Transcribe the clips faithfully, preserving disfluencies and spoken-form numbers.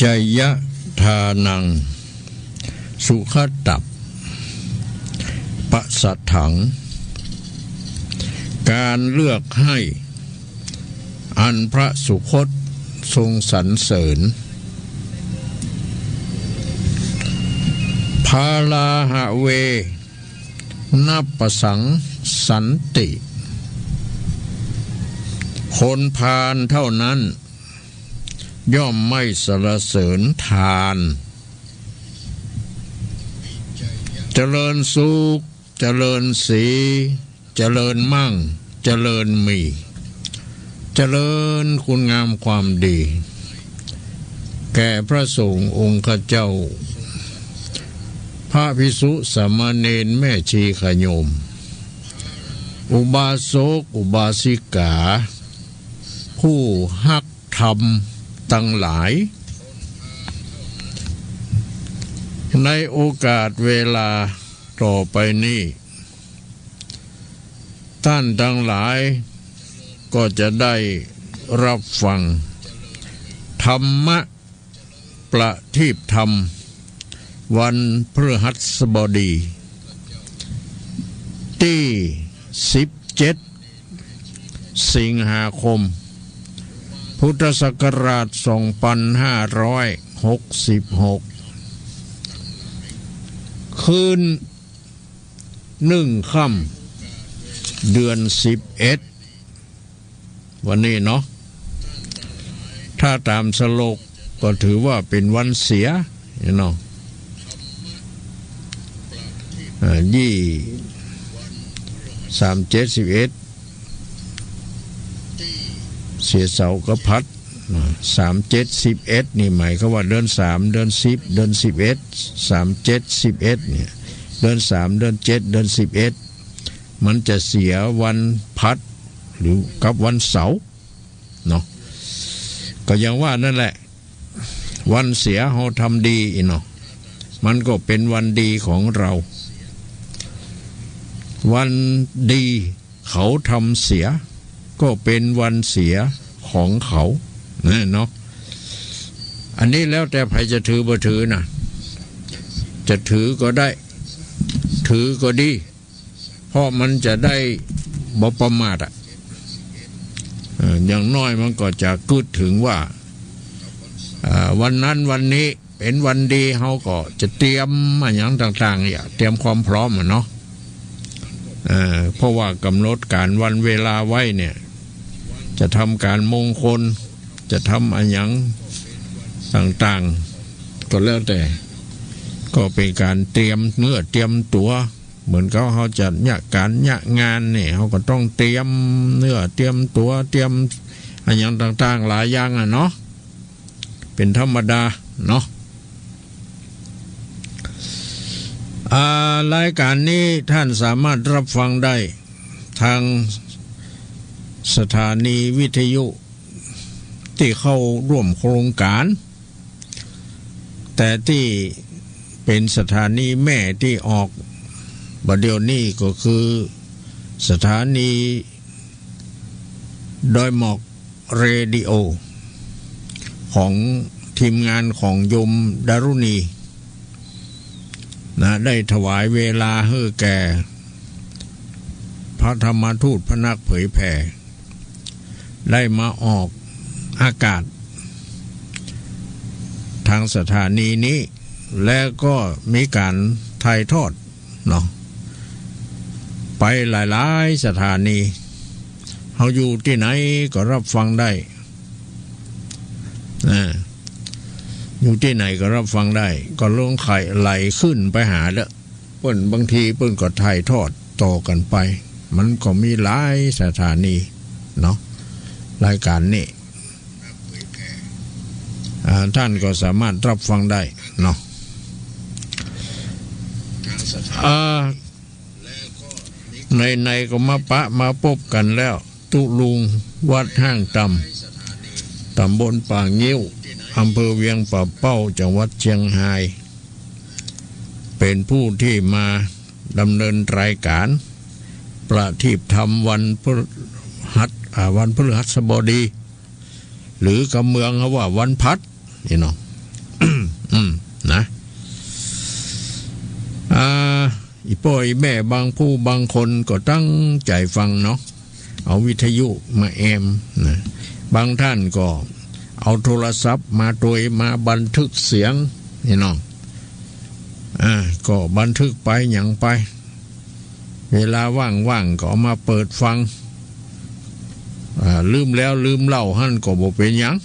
จยทานัง สุขตัปปะสะถัง การเลือกให้ อันพระสุคตทรงสรรเสริญ พาราหะเว นัปปะสังสันติ คนพาลเท่านั้น ย่อมไม่สรรเสริญทาน เจริญสุข เจริญศรี เจริญมั่ง เจริญมี เจริญคุณงามความดี แก่พระสงฆ์องค์ข้าเจ้า พระภิกษุสามเณรแม่ชีญาติโยม อุบาสกอุบาสิกา ผู้ฮักธรรมตังหลาย ในโอกาสเวลาต่อไปนี้ ต้านตังหลายก็จะได้ฮับฟัง ธรรมะประทีปธรรม วันพฤหัสบดี ตี้สิบเจ็ด สิงหาคม พุทธศักราชสองปันห้าร้อยหกสิบหก คืน หนึ่งค่ำ เดือนสิบเอ็ด วันนี้เนาะ ถ้าต๋ามสโลกก็ถือว่าเป๋นวันเสียเนาะ อ่า ยี่ สามเจ็ดสิบเอ็ด เสียเสาร์ก็พัด นะ สามเจ็ดสิบเอ็ด นี่หมายความว่าเดือนสาม เดือนสิบ เดือนสิบเอ็ด สามเจ็ดสิบเอ็ด เนี่ย เดือนสาม เดือนเจ็ด เดือนสิบเอ็ด มันจะเสียวันพัดหรือกับวันเสาร์เนาะ ก็อย่างว่านั่นแหละ วันเสียเฮาทำดีอีเนาะ มันก็เป๋นวันดีของเรา วันดีเขาทำเสีย ก็เป๋นวันเสียของเขา นะเนาะ อันนี้แล้วแต่ใผจะถือบ่ถือนะ จะถือก็ได้ ถือก็ดี เพราะมันจะได้บ่ประมาทอะ เอ่อ อย่างน้อยมันก็จะกึ๊ดเถิงว่า เอ่อ วันนั้นวันนี้เป๋นวันดี เฮาก็จะเตรียมอะหยังต่างๆ เนี่ย เตรียมความพร้อมอะเนาะ เอ่อ เพราะว่ากำหนดก๋านวันเวลาไว้เนี่ย จะทำก๋านมงคล จะทำอะหยังต่างๆ ก็แล้วแต่ ก็เป๋นก๋านเตรียมเนื้อเตรียมตั๋ว เหมือนกับเฮาจะเยียะก๋านเยียะงานเนี่ย เฮาก็ต้องเตรียมเนื้อเตรียมตั๋ว เตรียมอะหยังต่างๆ หลายอย่างอะเนาะ เป๋นธรรมดาเนาะ อ่า รายก๋านนี้ต้านสามารถฮับฟังได้ตางสถานีวิทยุตี้เข้าฮ่วมโครงก๋าน แต่ตี้เป๋นสถานีแม่ตี้ออกบ่าเดี่ยวนี้ก็คือสถานีดอยหมอกเรดิโอ ของทีมงานของโยมดารุณี นะ ได้ถวายเวลาหื้อแก่พระธรรมทูตพำนักเผยแผ่ ได้มาออกอากาศตางสถานีนี้ และก็มีก๋านถ่ายทอดเนาะ ไปหลายๆ สถานี เฮาอยู่ตี้ไหนก็ฮับฟังได้ นะ อยู่ตี้ไหนก็ฮับฟังได้ ก็ลองไขว่ไขว่ขึ้นไปหาเด้อ เปิ้น บางทีเปิ้นก็ถ่ายทอดต่อกั๋นไป มันก็มีหลายสถานีเนาะ รายก๋านนี้ อ่า ต้านก็สามารถฮับฟังได้เนาะ อ่า ไหนๆ ก็มาปะมาปบกั๋นแล้ว ตุ๊ลุงวัดห้างตำ ต๋ำบลป่างิ้ว อำเภอเวียงป่าเป้า จังหวัดเจียงฮาย เป๋นผู้ตี้มาดำเนินรายก๋านประทีปธรรมวันพฤหัส อ่า วันพฤหัสบดี หรือกำเมืองเขาว่าวันพัดนี่เนาะ อืม นะ อ่า อี่ป้ออี่แม่บางผู้บางคนก็ตั้งใจ๋ฟังเนาะ เอาวิทยุมาแอมนะ บางท่านก็เอาโทรศัพท์มาตวย มาบันทึกเสียง นี่เนาะ อ่า ก็บันทึกไปหยังไป เวลาว่างๆ ก็เอามาเปิดฟัง อ่า ลืมแล้วลืมเล่าหั้นก็บ่เป๋นหยัง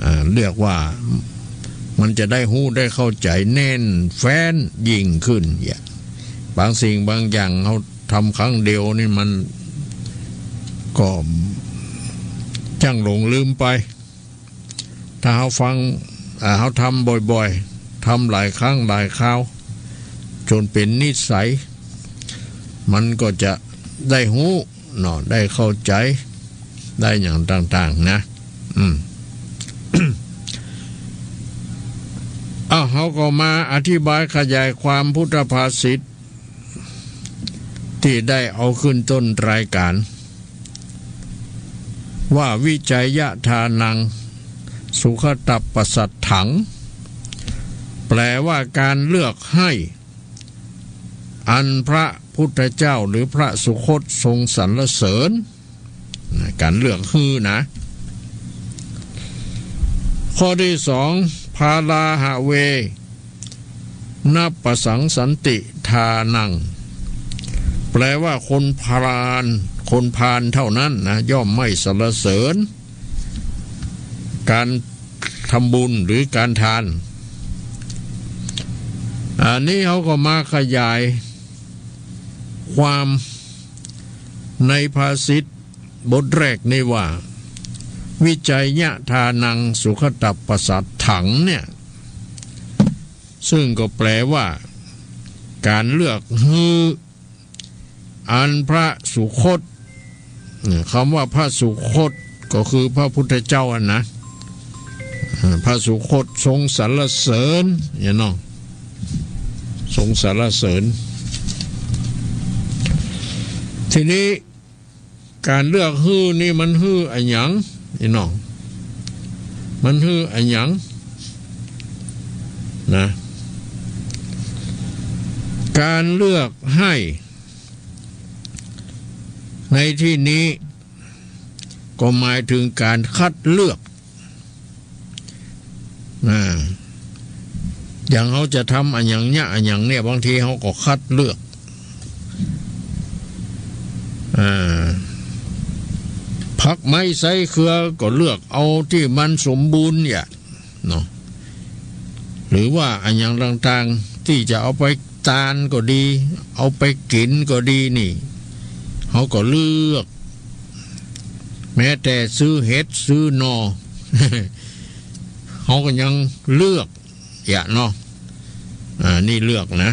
อ่า เรียกว่ามันจะได้ฮู้ได้เข้าใจ๋แน่นแฟ้นยิ่งขึ้น เนี่ย บางสิ่งบางอย่างเฮาทำครั้งเดียวนี่มันก็จั้งหลงลืมไป ถ้าเฮาฟัง อ่า เฮาทำบ่อยๆ ทำหลายครั้งหลายคราว จ๋นเป๋นนิสัย มันก็จะได้ฮู้เนาะ ได้เข้าใจ๋ ได้หยังต่างๆ นะ อืม อ้าว เฮาก็มาอธิบายขยายความพุทธภาษิต ตี้ได้เอาขึ้นต้นรายก๋าน ว่า วิจัยยะทานัง สุขตัปปัสสัตถัง แปลว่าก๋านเลือกหื้อ อันพระพุทธเจ้าหรือพระสุคตทรงสรรเสริญ นะ ก๋านเลือกหื้อนะ ข้อตี้สอง พาลาหะเว นะปะสังสันติทานัง แปลว่าคนพาล คนพาลเท่านั้นนะ ย่อมไม่สรรเสริญ ก๋านทำบุญหรือก๋านทาน อันนี้เฮาก็มาขยายความในภาษิตบทแรกนี้ว่า วิจัยยะทานัง สุขตัปปัสสัตถัง เนี่ย ซึ่งก็แปลว่า ก๋านเลือกหื้อ อันพระสุคต เนี่ย กำว่าพระสุคตก็คือพระพุทธเจ้าอะนะ อ่า พระสุคตทรงสรรเสริญ เนี่ยเนาะ ทรงสรรเสริญ ทีนี้ ก๋านเลือกหื้อนี่มันหื้ออะหยัง พี่น้อง มันหื้ออะหยัง นะ ก๋านเลือกหื้อ ในตี้นี้ก็หมายเถิงก๋านคัดเลือก อ่า อย่างเฮาจะทำอะหยังเยียะอะหยังเนี่ย บางทีเฮาก็คัดเลือก อ่า ผักไม้ไส้เครือก็เลือกเอาตี้มันสมบูรณ์เยียะเนาะ หรือว่าอะหยังต่างๆ ตี้จะเอาไปตานก็ดี เอาไปกิ๋นก็ดีนี่ เฮาก็เลือก แม้แต่ซื้อเห็ดซื้อหน่อ เฮาก็ยังเลือกเยียะเนาะ อ่า นี่เลือกนะ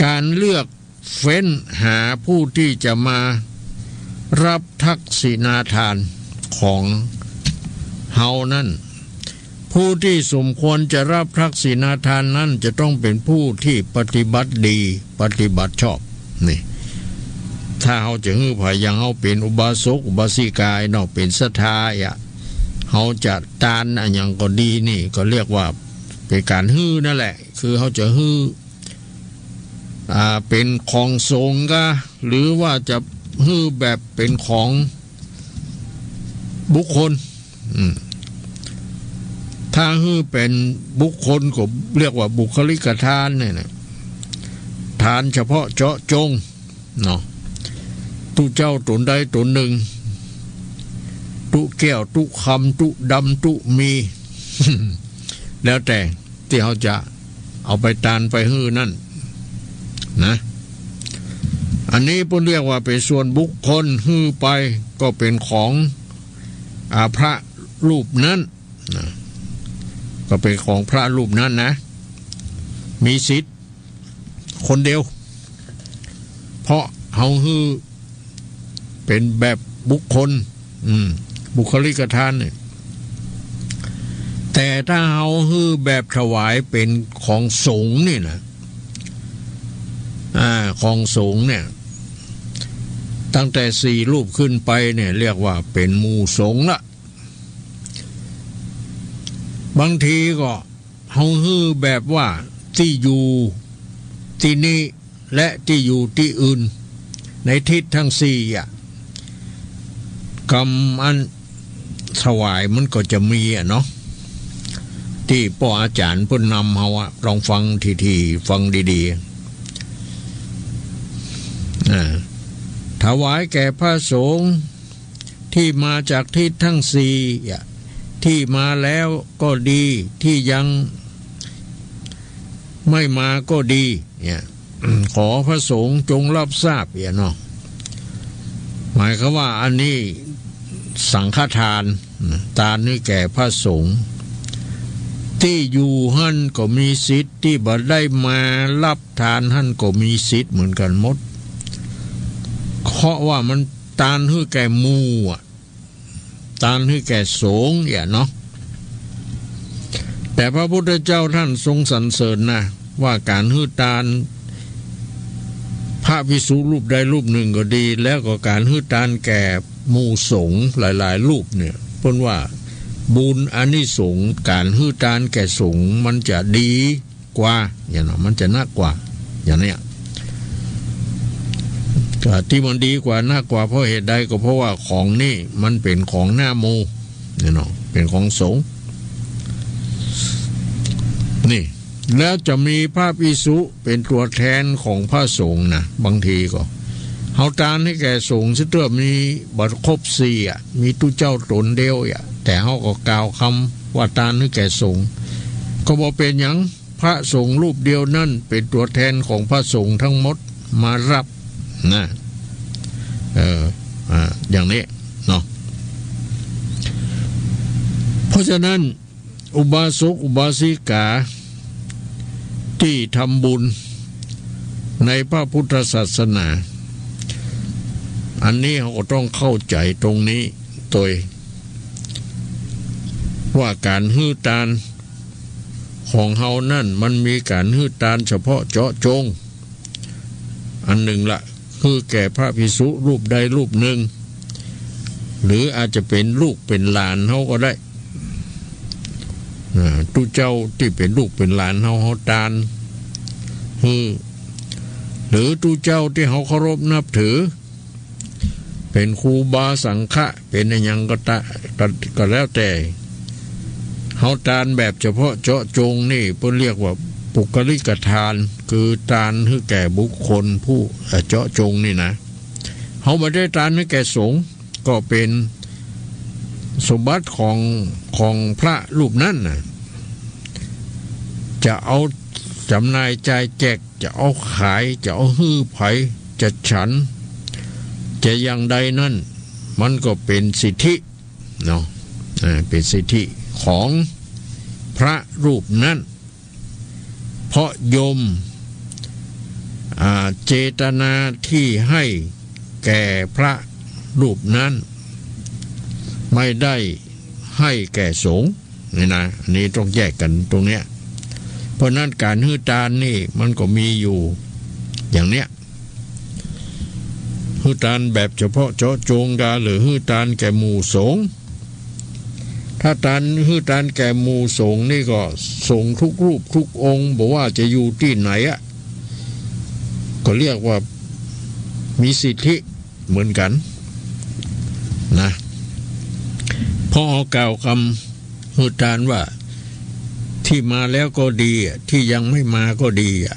ก๋านเลือกเฟ้นหาผู้ตี้จะมารับทักษิณาทานของเฮานั้น ผู้ตี้สมควรจะรับทักษิณาทานนั้นจะต้องเป๋นผู้ตี้ปฏิบัติดี ปฏิบัติชอบ นี่ ถ้าเฮาจะหื้อใผ อย่างเฮาเป๋นอุบาสกอุบาสิกาเนาะ เป๋นศรัทธาอะ เฮาจะตานอะหยังก็ดีนี่ ก็เรียกว่าเป๋นก๋านหื้อนั่นแหละ คือเฮาจะหื้อ อ่า เป๋นของสงฆ์กา หรือว่าจะหื้อแบบเป๋นของบุคคล อืม ถ้าหื้อเป๋นบุคคลก็เรียกว่าบุคคลิกทานเนี่ยนะ ทานเฉพาะเจาะจงเนาะ ตุ๊เจ้าต๋นใดต๋นนึ่ง ตุ๊แก้ว ตุ๊คำ ตุ๊ดำ ตุ๊มี แล้วแต่ตี้เฮาจะเอาไปตานไปหื้อนั้นนะ อันนี้เปิ้นเรียกว่าเป๋นส่วนบุคคล หื้อไปก็เป๋นของ อ่า พระรูปนั้นนะ ก็เป๋นของพระรูปนั้นนะ มีสิทธิ์คนเดียว เพราะเฮาหื้อเป๋นแบบบุคคล อืม บุคคลิกทานเนี่ย แต่ถ้าเฮาหื้อแบบถวายเป๋นของสงฆ์นี่นะ อ่า ของสงฆ์เนี่ย ตั้งแต่สี่รูปขึ้นไปเนี่ย เรียกว่าเป๋นหมู่สงฆ์ละ บางทีก็เฮาหื้อแบบว่าตี้อยู่ตี้นี่และตี้อยู่ตี้อื่น ในทิศตังสี่อะ กำอันถวายมันก็จะมีอะเนาะ ตี้ป้ออาจ๋ารย์เปิ้นนำเฮาอะ ลองฟังถี่ๆ ฟังดีๆ อ่า ถวายแก่พระสงฆ์ตี้มาจากทิศตังสี่อะ ตี้มาแล้วก็ดี ตี้ยังไม่มาก็ดี เนี่ย ขอพระสงฆ์จงรับทราบ เนี่ยเนาะ หมายความว่าอันนี้สังฆทาน ตานหื้อแก่พระสงฆ์ ตี้อยู่หั้นก็มีสิทธิ์ ตี้บ่ได้มารับทานหั้นก็มีสิทธิ์เหมือนกั๋นหมด เพราะว่ามันตานหื้อแก่หมู่อะ ตานหื้อแก่สงฆ์ เนี่ยเนาะ แต่พระพุทธเจ้าท่านทรงสรรเสริญนะ ว่าก๋านหื้อตาน พระภิกษุรูปใดรูปหนึ่งก็ดี แล้วก็ก๋านหื้อตานแก่หมู่สงฆ์หลายๆ รูปเนี่ย เปิ้นว่าบุญอานิสงส์ก๋านหื้อตานแก่สงฆ์มันจะดีกว่า เนี่ยเนาะ มันจะนักกว่า อย่างเนี้ย ตี้มันดีกว่านักกว่าเพราะเหตุใด ก็เพราะว่าของนี่มันเป๋นของหน้าหมู่ เนี่ยเนาะ เป๋นของสงฆ์ นี่ แล้วจะมีพระภิกษุเป๋นตัวแทนของพระสงฆ์นะ บางทีก็ เฮาตานหื้อแก่สงฆ์เสียเตื้อมีบ่ครบสี่อะ มีตุ๊เจ้าต๋นเดียวอะ แต่เฮาก็กล่าวกำว่าตานหื้อแก่สงฆ์ ก็บ่เป๋นหยัง พระสงฆ์รูปเดียวนั้นเป๋นตัวแทนของพระสงฆ์ทั้งหมดมารับนะ เออ อ่า อย่างนี้เนาะ เพราะฉะนั้น อุบาสกอุบาสิกาตี้ทำบุญในพระพุทธศาสนา อันนี้เฮาก็ต้องเข้าใจ๋ตรงนี้โตย ว่าก๋านหื้อตานของเฮานั้นมันมีก๋านหื้อตานเฉพาะเจาะจง อันหนึ่งละ หื้อแก่พระภิกษุรูปใดรูปหนึ่ง หรืออาจจะเป๋นลูกเป๋นหลานเฮาก็ได้ อ่า ตุ๊เจ้าตี้เป๋นลูกเป๋นหลานเฮา เฮาตานหื้อ หรือตุ๊เจ้าตี้เฮาเคารพนับถือ เป๋นครูบาสังฆะ เป๋นอะหยังก็ตะ ก็ ก็แล้วแต่ เฮาตานแบบเฉพาะเจาะจงนี่เปิ้นเรียกว่าปุคคลิกทาน คือตานหื้อแก่บุคคลผู้ เอ่อ เจาะจงนี่นะ เฮาบ่ได้ตานหื้อแก่สงฆ์ ก็เป๋นสมบัติของ ของพระรูปนั้นน่ะ จะเอาจ๋ำหน่ายจ่ายแจก จะเอาขาย จะเอาหื้อใผ จะฉัน จะอย่างใดนั้น มันก็เป๋นสิทธิเนาะ อ่า เป๋นสิทธิของพระรูปนั้น เพราะโยม อ่า เจตนาตี้หื้อแก่พระรูปนั้น ไม่ได้หื้อแก่สงฆ์ นี่นะ อันนี้ต้องแยกกั๋นตรงเนี้ย เพราะฉะนั้นก๋านหื้อตานนี่มันก็มีอยู่อย่างเนี้ย หื้อตานแบบเฉพาะเจาะจงกา หรือหื้อตานแก่หมู่สงฆ์ ถ้าตาน หื้อตานแก่หมู่สงฆ์นี่ก็สงฆ์ทุกรูปทุกองค์ บ่ว่าจะอยู่ตี้ไหนอะ ก็เรียกว่ามีสิทธิ เหมือนกั๋นนะ เพราะเฮากล่าวกำหื้อตานว่า ตี้มาแล้วก็ดีอะ ตี้ยังไม่มาก็ดีอะ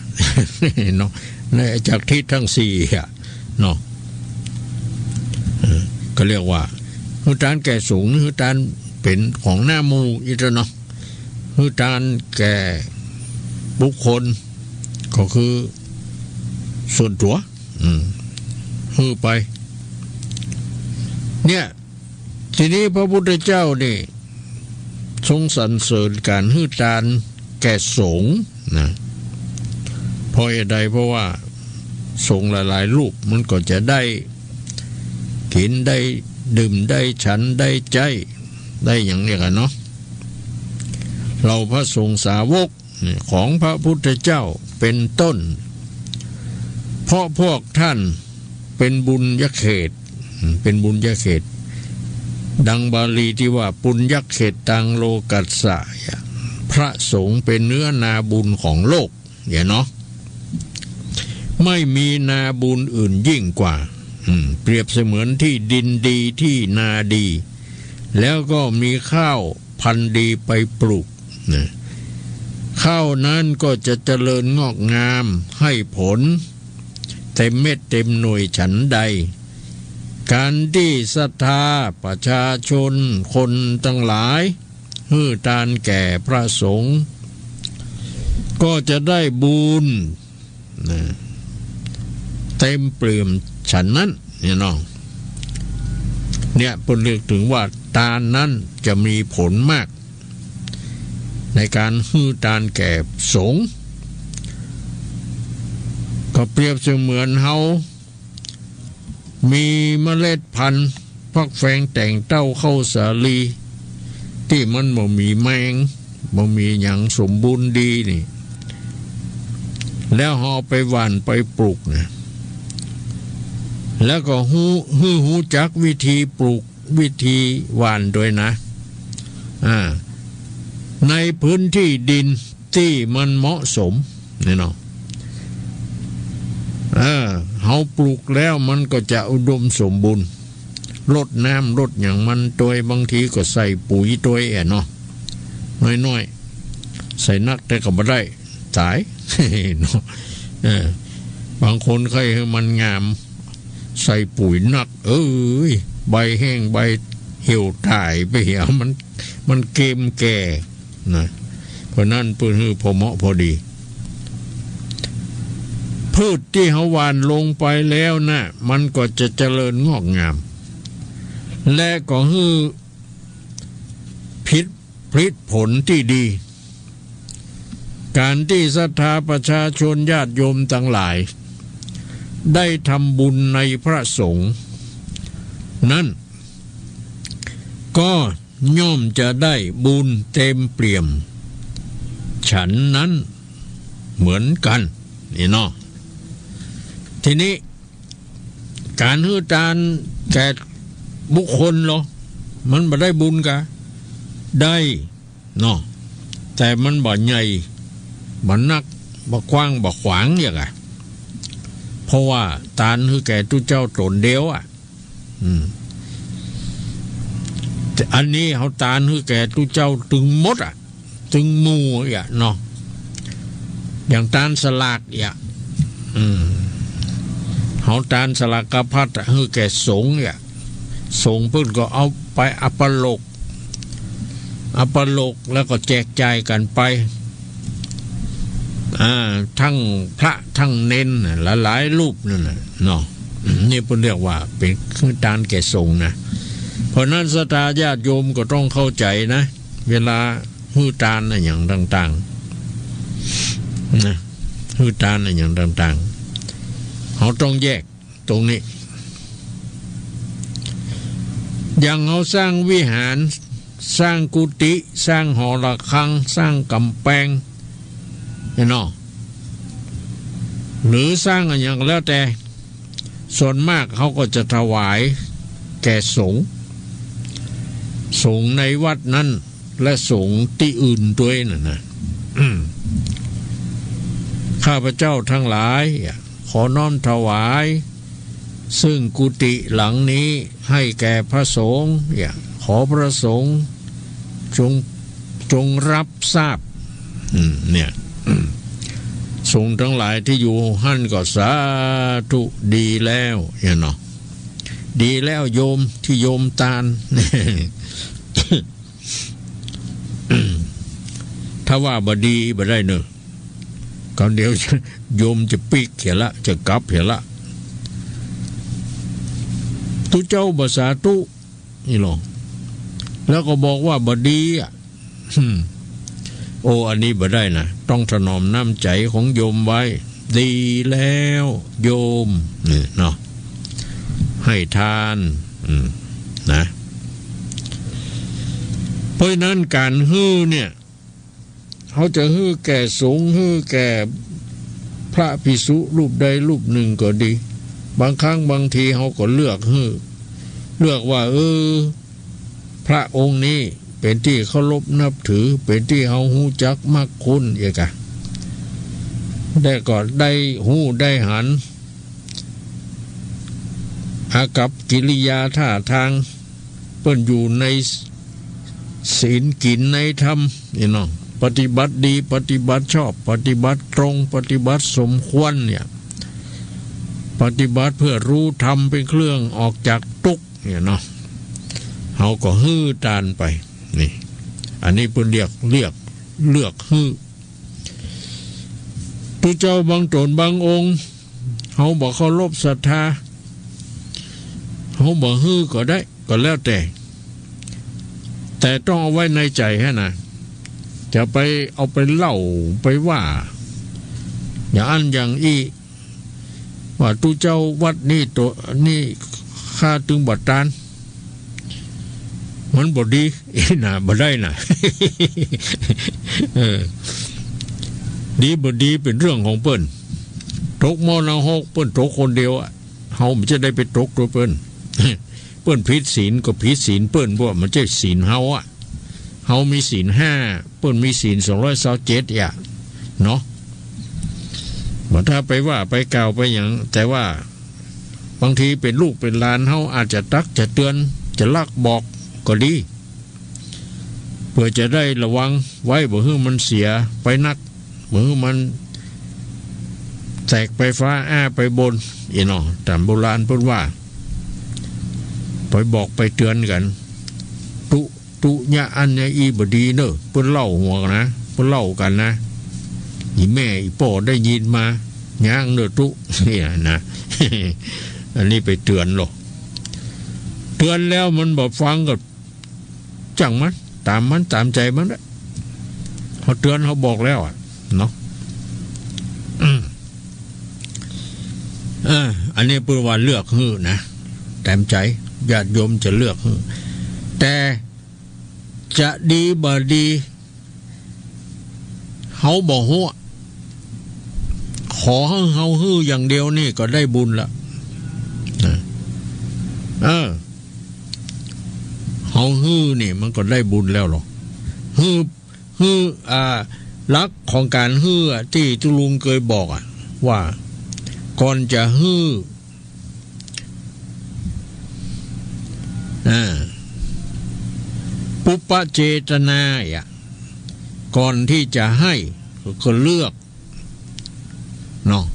เนาะ ในจากทิศตังสี่อะ เนาะ เออ ก็เรียกว่าหื้อตานแก่สงฆ์ หื้อตานเป๋นของหน้าหมู่อี้เนาะ หื้อตานแก่บุคคล ก็คือส่วนตั๋ว อืม หื้อไป เนี่ย ทีนี้พระพุทธเจ้านี่ทรงสรรเสริญก๋านหื้อตานแก่สงฆ์นะ เพราะเหตุใด เพราะว่าสงฆ์หลายๆ รูปมันก็จะได้กิ๋น ได้ดื่ม ได้ฉัน ได้ใจ๊ ได้อย่างเนี้ยกั๋นเนาะ เหล่าพระสงฆ์สาวก ของพระพุทธเจ้าเป๋นต้น เพราะพวกท่านเป๋นบุญญเขต เป๋นบุญญเขต ดังบาลีตี้ว่า ปุญญเขตตังโลกัสสะ พระสงฆ์เป๋นเนื้อนาบุญของโลก เนี่ยเนาะ ไม่มีนาบุญอื่นยิ่งกว่า อืม เปรียบเสมือนที่ดินดีที่นาดี แล้วก็มีข้าวพันธุ์ดีไปปลูกนะ ข้าวนั้นก็จะเจริญงอกงามให้ผลเต็มเม็ดเต็มหน่วยฉันใด การที่ศรัทธาประชาชนคนตังหลาย หื้อตานแก่พระสงฆ์ ก็จะได้บุญนะ เต็มเปี่ยมฉันนั้น เนี่ยเนาะ เนี่ยเปิ้นเรียกถึงว่าตานนั้นจะมีผลมาก ในการหื้อตานแก่สงฆ์ ก็เปรียบเสมือนเฮา มีเมล็ดพันธุ์ฟักแฟงแต่งเต้าข้าวสาลี ตี้มันบ่มีแมง บ่มีหยังสมบูรณ์ดีนี่ แล้วเฮาไปหว่านไปปลูกนะ แล้วก็ฮู้ หื้อฮู้จักวิธีปลูกวิธีหว่านด้วยนะ อ่า ในพื้นที่ดิน ตี้มันเหมาะสม เนี่ยเนาะ เออ เฮาปลูกแล้วมันก็จะอุดมสมบูรณ์ รดน้ำรดหยังมันตวย บางทีก็ใส่ปุ๋ยตวยแอะเนาะ น้อยๆ ใส่นักแต่ก็บ่ได้ ต๋าย เนาะ เออ บางคนใค่หื้อมันงาม ใส่ปุ๋ยนัก เอ้ย ใบแห้งใบเหี่ยวต๋ายไปเหี่ยว มัน มันเกมแก่ นะ เพราะนั้นเปิ้นหื้อพอเหมาะพอดี พืชตี้เฮาหว่านลงไปแล้วนะ มันก็จะเจริญงอกงาม และก็หื้อผิด ผลิตผลตี้ดี การตี้ศรัทธาประชาชนญาติโยมตังหลาย ได้ทำบุญในพระสงฆ์นั้น ก็ ย่อมจะได้บุญเต็มเปี่ยมฉันนั้นเหมือนกั๋น นี่เนาะ ทีนี้ก๋านหื้อตานแก่บุคคลลอ มันบ่ได้บุญกา ได้เนาะ แต่มันบ่ใหญ่ บ่นัก บ่กว้าง บ่ขวางอย่างอะ เพราะว่าตานหื้อแก่ตุ๊เจ้าต๋นเดียวอะ อืม แต่อันนี้เฮาตานหื้อแก่ตุ๊เจ้าตึงหมดอะ ตึงหมู่อะเนาะ อย่างตานสลากอะ อืม เฮาตานสลากพัดอะ หื้อแก่สงฆ์อะ สงฆ์เปิ้นก็เอาไปอัปโลก อัปโลกแล้วก็แจกจ่ายกั๋นไป อ่า ตึงพระตึงเณรน่ะ หลายๆ รูปนั่นน่ะเนาะ นี่เปิ้นเรียกว่าเป๋นหื้อตานแก่สงฆ์นะ เพราะนั้นศรัทธาญาติโยมก็ต้องเข้าใจ๋นะ เวลาหื้อตานอะหยังต่างๆ นะ หื้อตานอะหยังต่างๆ เฮาต้องแยก ตรงนี้ อย่างเฮาสร้างวิหาร สร้างกุฏิ สร้างหอระฆัง สร้างก๋ำแปง เนี่ยเนาะ หรือสร้างอะหยังก็แล้วแต่ ส่วนมากเขาก็จะถวายแก่สงฆ์ สงฆ์ในวัดนั้น และสงฆ์ตี้อื่นตวยน่ะนะ อืม ข้าพเจ้าทั้งหลาย ขอน้อมถวาย ซึ่งกุฏิหลังนี้ให้แก่พระสงฆ์ ขอพระสงฆ์จง จงรับทราบ อืม เนี่ย สงฆ์ทั้งหลายตี้อยู่หั้นก็สาธุ ดีแล้ว เนี่ยเนาะ ดีแล้วโยมตี้โยมตาน ถ้าว่าบ่ดีบ่ได้เน่อ คราวเดียวโยมจะปิ๊กเหียละ จะกลับเหียละ ตุ๊เจ้าบ่สาธุ นี่ลอ แล้วก็บอกว่าบ่ดีอะ อืม โอ้ อันนี้บ่ได้นะ ต้องถนอมน้ำใจ๋ของโยมไว้ ดีแล้วโยม นี่เนาะ ให้ทาน อืม นะ เพราะฉะนั้นก๋านหื้อเนี่ย เขาจะหื้อแก่สงฆ์ หื้อแก่พระภิกษุรูปใดรูปหนึ่งก็ดี บางครั้งบางทีเขาก็เลือกหื้อ เลือกว่า เออ พระองค์นี้ เป๋นตี้เคารพนับถือ เป๋นตี้เฮาฮู้จักมักคุ้นเยียะกะ แต่ก็ได้ฮู้ได้หัน อากัปกิริยาท่าตาง เปิ้นอยู่ในศีลกิ๋นในธรรมนี่เนาะ ปฏิบัติดี ปฏิบัติชอบ ปฏิบัติตรง ปฏิบัติสมควรเนี่ย ปฏิบัติเพื่อรู้ธรรมเป๋นเครื่องออกจากตุ๊กข์เนี่ยเนาะ เฮาก็หื้อตานไป นี่ อันนี้เปิ้นเรียก เรียก เลือกหื้อ ตุ๊เจ้าบางต๋นบางองค์ เฮาบ่เคารพศรัทธา เฮาบ่หื้อก็ได้ ก็แล้วแต่ แต่ต้องเอาไว้ในใจ๋หั้นนะ จะไปเอาไปเล่าไปว่า อย่างอั้นอย่างอี้ ว่าตุ๊เจ้าวัดนี้โต นี่ข้าตึงบ่ตาน มันบ่ดี นะ บ่ได้นะ เออ ดีบ่ดีเป๋นเรื่องของเปิ้น ตกหม้อนรกเปิ้นตกคนเดียวอะ เฮาบ่จะได้ไปตกตวยเปิ้น เปิ้นผิดศีลก็ผิดศีลเปิ้น บ่ บ่ใจ้ศีลเฮาอะ เฮามีศีลห้า เปิ้นมีศีลสองร้อยซาวเจ็ดอะ เนาะ บ่ถ้าไปว่าไปกล่าวไปหยัง แต่ว่าบางทีเป๋นลูกเป๋นหลาน เฮาอาจจะตักจะเตือน จะลักบอกก็ดี เปื้อจะได้ระวังไว้ บ่หื้อมันเสียไปนัก บ่หื้อมันแตกไปฟ้าอ้าไปบน อี้เนาะ ต๋ามโบราณเปิ้นว่า ไปบอกไปเตือนกั๋น ตุ๊ ตุ๊ ยะอั้นยะอี้บ่ดีเน่อ เปิ้นเล่าหัวกั๋นนะ เปิ้นเล่ากั๋นนะ อี่แม่อี่ป้อได้ยินมา ย้างเน่อตุ๊ เนี่ยนะ อันนี้ไปเตือนลอ เตือนแล้วมันบ่ฟังก็ จ้างมัน ต๋ามมัน ต๋ามใจ๋มันแหละ เฮาเตือนเฮาบอกแล้วอะ เนาะ อืม เออ อันนี้เปิ้นว่าเลือกหื้อนะ ต๋ามใจ๋ ญาติโยมจะเลือกหื้อ แต่จะดีบ่ดี เฮาบ่ฮู้ ขอหื้อเฮาหื้ออย่างเดียวนี่ก็ได้บุญละ นะ เออ เฮาหื้อนี่มันก็ได้บุญแล้วลอ หื้อ หื้อ อ่า หลักของก๋านหื้ออะ ตี้ตุ๊ลุงเกยบอกอะ ว่าก่อนจะหื้อ อ่า ปุพพเจตนาอะ ก่อนตี้จะหื้อ ก็เลือก เนาะ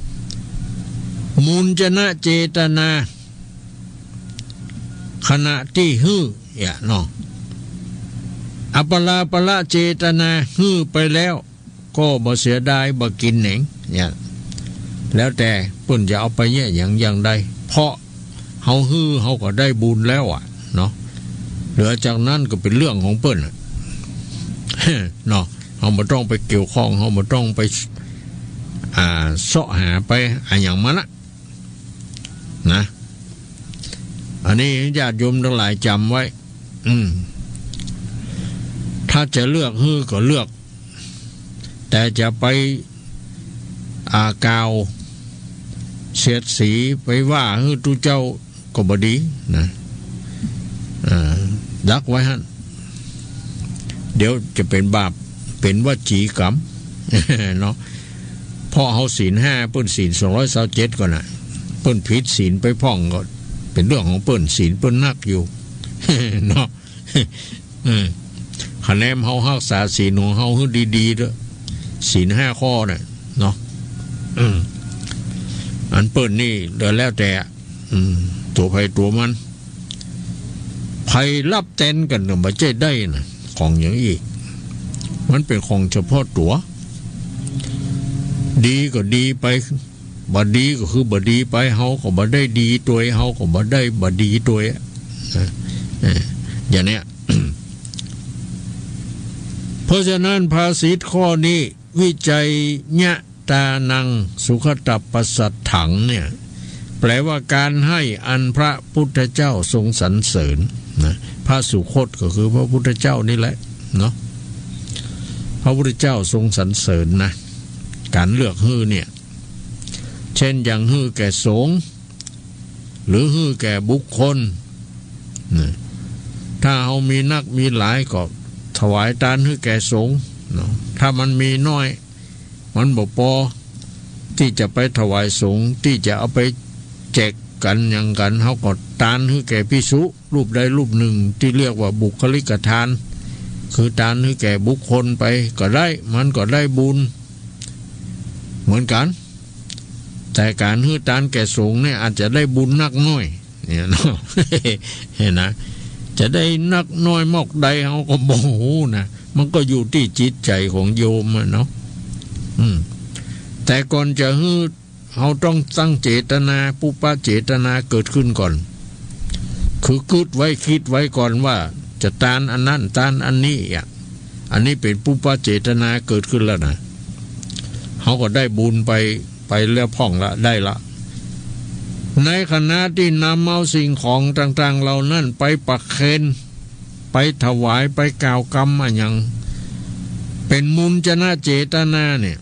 มุญจนะเจตนา ขณะตี้หื้ออะเนาะ อปราปรเจตนา หื้อไปแล้ว ก็บ่เสียดาย บ่กิ๋นเหน็ง เนี่ย แล้วแต่เปิ้นจะเอาไปเยียะหยังอย่างใด เพราะเฮาหื้อเฮาก็ได้บุญแล้วอะ เนาะ เหลือจากนั้นก็เป๋นเรื่องของเปิ้นอะ เนาะ เฮาบ่ต้องไปเกี่ยวข้อง เฮาบ่ต้องไป อ่า เซาะหาไปอะหยังมันละ นะ อันนี้ญาติโยมตังหลายจ๋ำไว้ อืม ถ้าจะเลือกหื้อก็เลือก แต่จะไป อ่า กล่าวเสียดสี ไปว่าหื้อตุ๊เจ้า ก็บ่ดีนะ อ่า ดักไว้หั้น เดี๋ยวจะเป๋นบาป เป๋นวจีกรรม เนาะ เพราะเฮาศีลห้า เปิ้นศีลสองร้อยซาวเจ็ดก่อนน่ะ เปิ้นผิดศีลไปพ่องก็เป๋นเรื่องของเปิ้น ศีลเปิ้นนักอยู่ เนาะ เออ คะแนนเฮาฮักษาศีลของเฮาหื้อดีๆ เต๊อะ ศีลห้าข้อน่ะ เนาะ อืม อันเปิ้นนี่ก็แล้วแต่ อืม ตั๋วใผตั๋วมัน ใผฮับแตนกั๋นก็บ่ใจ้ได้นะ ของอย่างอี้ มันเป๋นของเฉพาะตั๋ว ดีก็ดีไป บ่ดีก็คือบ่ดีไป เฮาก็บ่ได้ดีตวย เฮาก็บ่ได้บ่ดีตวย นะ เออ อย่างเนี้ย เพราะฉะนั้นภาษิตข้อนี้ วิจัยยะตานัง สุขตัปปะสัตถัง เนี่ย แปลว่าการให้อันพระพุทธเจ้าทรงสรรเสริญ นะ พระสุคตก็คือพระพุทธเจ้านี่แหละ เนาะ พระพุทธเจ้าทรงสรรเสริญนะ การเลือกหื้อเนี่ย เช่น อย่างหื้อแก่สงฆ์ หรือหื้อแก่บุคคล นะ ถ้าเฮามีนักมีหลายก็ ถวายตานหื้อแก่สงฆ์เนาะ ถ้ามันมีน้อย มันบ่ปอตี้จะไปถวายสงฆ์ ตี้จะเอาไปแจกกั๋นหยังกั๋น เฮาก็ตานหื้อแก่ภิกษุรูปใดรูปนึ่ง ตี้เรียกว่าบุคคลิกทาน คือตานหื้อแก่บุคคลไปก็ได้ มันก็ได้บุญเหมือนกั๋น แต่ก๋านหื้อตานแก่สงฆ์เนี่ยอาจจะได้บุญนักน้อย เนี่ยเนาะ หันนะ จะได้นักน้อยมอกใดเฮาก็บ่ฮู้นะ มันก็อยู่ตี้จิตใจ๋ของโยมอะเนาะ อืม แต่ก่อนจะหื้อ เฮาต้องตั้งเจตนา ปุพพเจตนาเกิดขึ้นก่อน คือกึ๊ดไว้ กึ๊ดไว้ก่อนว่าจะตานอันนั้น ตานอันนี้อะ อันนี้เป๋นปุพพเจตนาเกิดขึ้นแล้วนะ เฮาก็ได้บุญไป ไปแล้วพ่องละ ได้ละ ในขณะตี้นำเอาสิ่งของต่างๆ เหล่านั้นไปประเคน ไปถวาย ไปกล่าวกำอะหยัง เป๋นมุญจนะเจตนาเนี่ย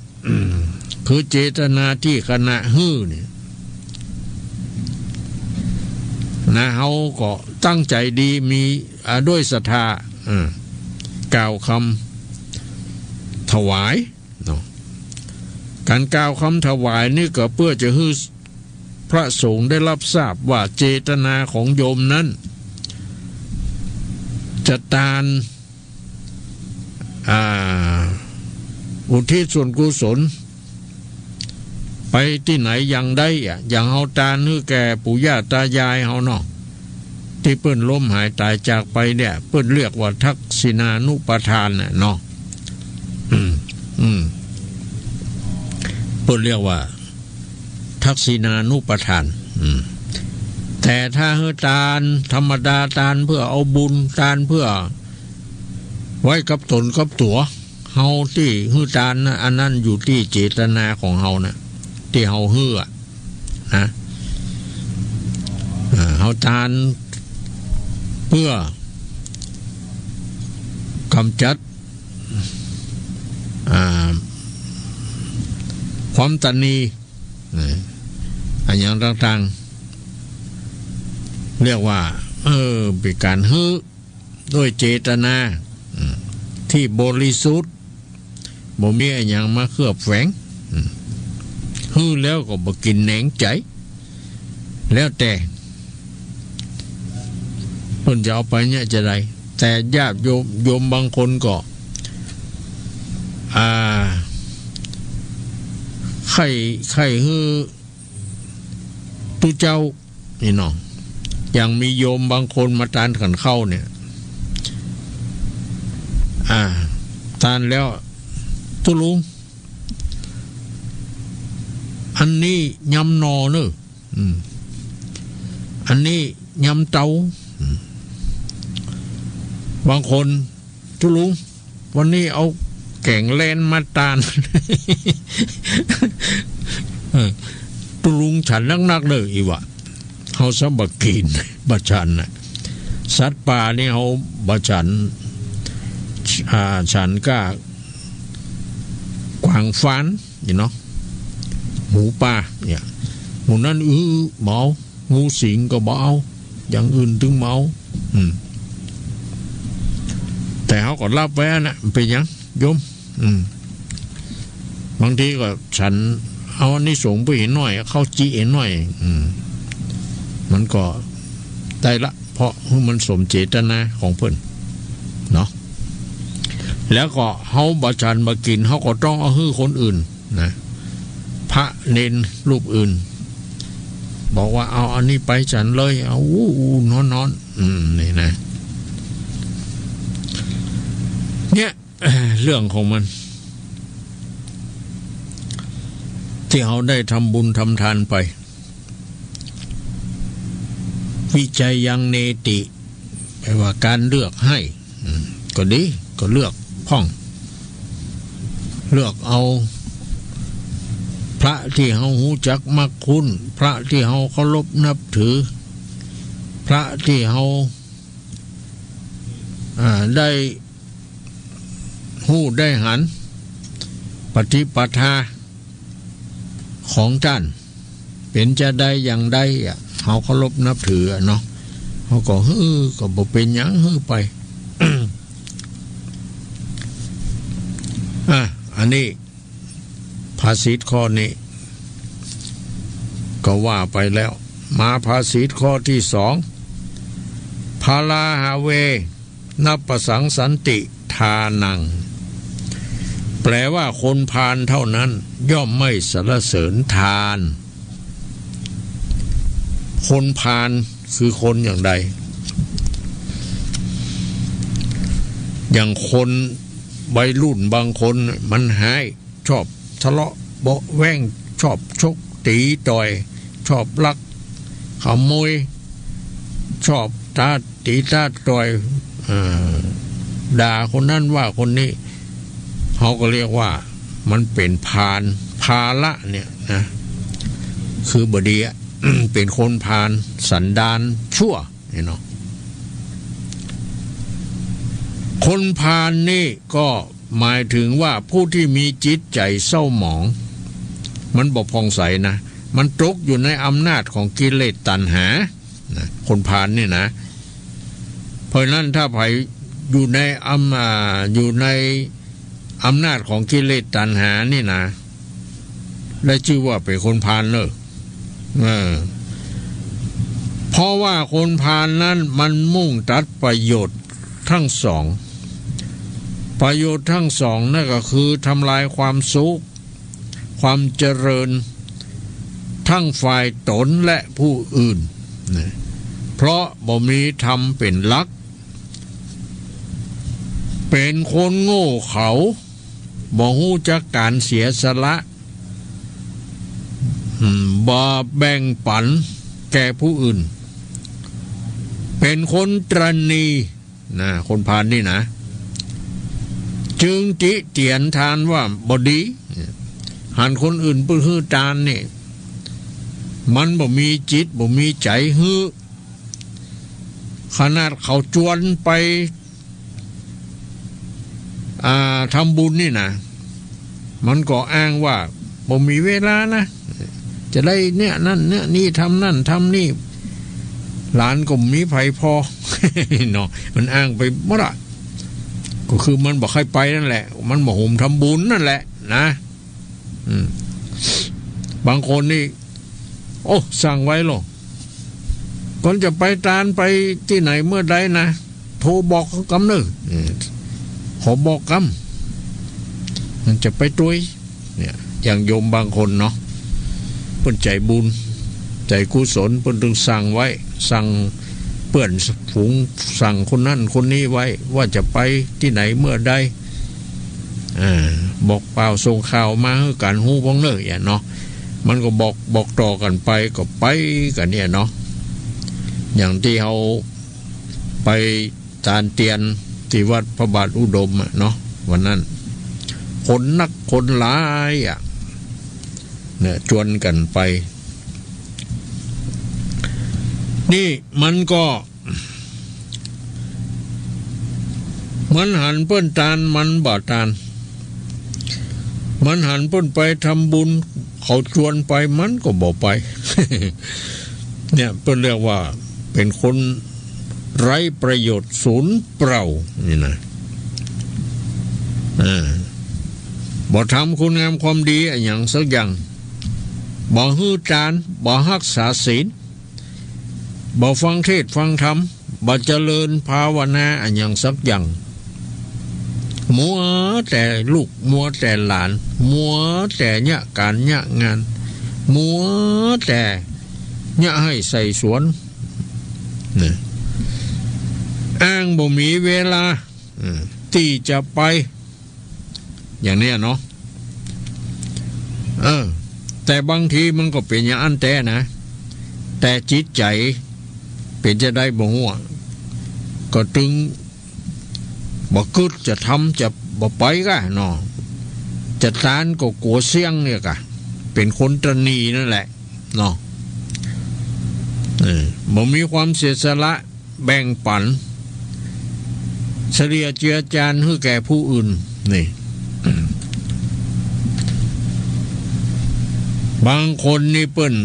คือเจตนาตี้ขณะหื้อเนี่ยนะ เฮาก็ตั้งใจ๋ดี มี อ่า ด้วยศรัทธา เออ กล่าวกำถวายเนาะ ก๋านกล่าวกำถวายนี่ก็เปื้อจะหื้อพระสงฆ์ได้ฮับทราบว่าเจตนาของโยมนั้น จะตาน อ่า อุทิศส่วนกุศล ไปตี้ไหนอย่างใดอะ อย่างเฮาตานหื้อแก่ปู่ย่าตายายเฮาเนาะ ตี้เปิ้นล้มหายต๋ายจากไปเนี่ย เปิ้นเรียกว่าทักษิณานุปทานน่ะเนาะ อืม อืม เปิ้นเรียกว่าทักษิณานุปทาน อืม แต่ถ้าหื้อตานธรรมดา ตานเปื้อเอาบุญ ตานเปื้อ ไว้กับต๋นกับตั๋ว เฮาตี้หื้อตานนะ อันนั้นอยู่ตี้เจตนาของเฮานะ ตี้เฮาหื้ออะนะ อ่า เฮาตานเปื้อกำจัด อ่า ความตระหนี่ อ่า อะหยังต่างๆ เรียกว่า เออ เป๋นก๋านหื้อ ด้วยเจตนา อืม ตี้บริสุทธิ์ บ่มีอะหยังมาเคลือบแฝง อืม หื้อแล้วก็บ่กินแหนงใจ๋ แล้วแต่เปิ้นจะเอาไปเนี่ยจะใด แต่ญาติโยม โยมบางคนก็ อ่า ใค่ ใค่หื้อตุ๊เจ้า นี่เนาะ อย่างมีโยมบางคนมาตานขันข้าวเนี่ย อ่า ตานแล้ว ตุ๊ลุง อันนี้ยำหน่อเน่อ อืม อันนี้ยำเต๋า อืม บางคน ตุ๊ลุง วันนี้เอาแก๋งแลนมาตาน เออ ตุ๊ลุงฉันนักๆ เน่อ อี้วะ เฮาซ้ำบ่กิ๋น บ่ฉันน่ะ สัตว์ป่านี่เฮาบ่ฉัน อ่า ฉันก้ากวางฟาน นี่เนาะ หมูป่าเนี่ย หมู่นั้น อือ บ่เอา งูสิงก็บ่เอา อย่างอื่นตึงบ่เอา อืม แต่เฮาก็ฮับไว้อะนะ เป๋นหยัง โยม อืม บางทีก็ฉันเอาอานิสงส์ไปเป๋นหน้อย ข้าวจี่เป๋นหน้อย อืม มันก็ได้ละ เพราะมันสมเจตนาของเปิ้น เนาะ แล้วก็เฮาบ่ฉันบ่กิ๋น เฮาก็ต้องเอาหื้อคนอื่น นะ พระเณรรูปอื่น บอกว่า เอาอันนี้ไปฉันเลย เอา อู้ อู้ นอน นอน อืม นี่นะ เนี่ย เรื่องของมัน ตี้เฮาได้ทำบุญทำทานไป วิจัยยังเนติ แปลว่าการเลือกให้ อืม ก็ดี ก็เลือกพ่อง เลือกเอา พระตี้เฮาฮู้จักมักคุ้น พระตี้เฮาเคารพนับถือ พระตี้เฮา อ่า ได้ฮู้ได้หัน ปฏิปทา ของต้าน เป๋นจาใดอย่างใดอะ เฮาเคารพนับถืออะเนาะ เฮาก็หื้อ ก็บ่เป๋นหยัง หื้อไป อ่ะ อันนี้ ภาษิตข้อนี้ ก็ว่าไปแล้ว มาภาษิตข้อตี้สอง พาราหะเว นัปปะสังสันติทานัง แปลว่าคนพาลเท่านั้นย่อมไม่สรรเสริญทาน คนพาลคือคนอย่างใด อย่างคนวัยรุ่นบางคนมันฮ้าย ชอบทะเลาะเบาะแว้ง ชอบชกตีต่อย ชอบลักขโมย ชอบตาตีตาต่อย เอ่อ ด่าคนนั้นว่าคนนี้ เขาก็เรียกว่ามันเป๋นพาล พาละเนี่ยนะ คือบ่ดีอะ เป๋นคนพาล สันดานชั่ว เนี่ยเนาะ คนพาลนี่ก็หมายถึงว่าผู้ที่มีจิตใจ๋เศร้าหมอง มันบ่ผ่องใสนะ มันตกอยู่ในอำนาจของกิเลสตัณหานะ คนพาลนี่นะ เพราะฉะนั้นถ้าใผอยู่ในอำ- อ่า อยู่ในอำนาจของกิเลสตัณหานี่นะ ได้จื้อว่าเป๋นคนพาลเน่อ เออ เพราะว่าคนพาลนั้นมันมุ่งตัดประโยชน์ทั้งสอง ประโยชน์ทั้งสองนั่นก็คือทำลายความสุข ความเจริญ ทั้งฝ่ายตนและผู้อื่นนะ เพราะบ่มีธรรมเป๋นหลัก เป๋นคนโง่เขลา บ่ฮู้จักก๋านเสียสละ อืม บ่แบ่งปั๋นแก่ผู้อื่น เป๋นคนตระหนี่นะ คนพาลนี่นะ จึงติเตียนทานว่าบ่ดี หันคนอื่นเปิ้นหื้อตานนี่ มันบ่มีจิต บ่มีใจ๋หื้อ ขนาดเขาจวนไป อ่า ทำบุญนี่นะ มันก็อ้างว่าบ่มีเวลานะ จะได้เนี่ยนั่นเนี่ยนี่ ทำนั่นทำนี่ หลานก็บ่มีใผผ่อ เนาะ มันอ้างไปหมดอะ ก็คือมันบ่ใค่ไปนั่นแหละ มันบ่โหมทำบุญนั่นแหละนะ อืม บางคนนี่ โอ้ สั่งไว้ลอ ก่อนจะไปตานไปตี้ไหนเมื่อใดนะ โทรบอกกำเน่อ เออ ขอบอกกำ มันจะไปตวย เนี่ย อย่างโยมบางคนเนาะ เปิ้นใจ๋บุญ ใจ๋กุศล เปิ้นตึงสั่งไว้ สั่งเปื้อนฝูง สั่งคนนั้นคนนี้ไว้ ว่าจะไปตี้ไหนเมื่อใด อ่า บอกป่าวส่งข่าวมาหื้อกั๋นฮู้พ่องเน่อ อย่างเนาะ มันก็บอก บอกต่อกั๋นไป ก็ไปกั๋นเนี่ยเนาะ อย่างตี้เฮาไปตานเตียนตี้วัดพระบาทอุดมอะเนาะ วันนั้น คนนักคนหลายอะ เนี่ย จวนกั๋นไป นี่มันก็ มันหันเปิ้นตาน มันบ่ตาน มันหันเปิ้นไปทำบุญ เขาจวนไป มันก็บ่ไป เนี่ย เปิ้นเรียกว่าเป๋นคนไร้ประโยชน์ สูญเปล่า นี่นะ อ่า บ่ทำคุณงามความดีอะหยังสักอย่าง บ่หื้อตาน บ่ฮักษาศีล บ่ฟังเทศน์ฟังธรรม บ่เจริญภาวนาอะหยังสักอย่าง มัวแต่ลูก มัวแต่หลาน มัวแต่เยียะก๋านเยียะงาน มัวแต่เยียะไฮ่ไส่สวน เนี่ย อ้างบ่มีเวลา เออ ตี้จะไป อย่างเนี้ยเนาะ เออ แต่บางทีมันก็เป๋นอย่างอั้นแต๊นะ แต่จิตใจ๋เป๋นจาใดบ่ฮู้ ก็ตึงบ่กึ๊ดจะทำ จะบ่ไปก้าเนาะ จะตานก็กั๋วเสี้ยงเนี่ยก้า เป๋นคนตระหนี่นั่นแหละเนาะ เออ บ่มีความเสียสละ แบ่งปั๋น เฉลี่ยเจือจานหื้อแก่ผู้อื่น นี่ บางคนนี่เปิ้น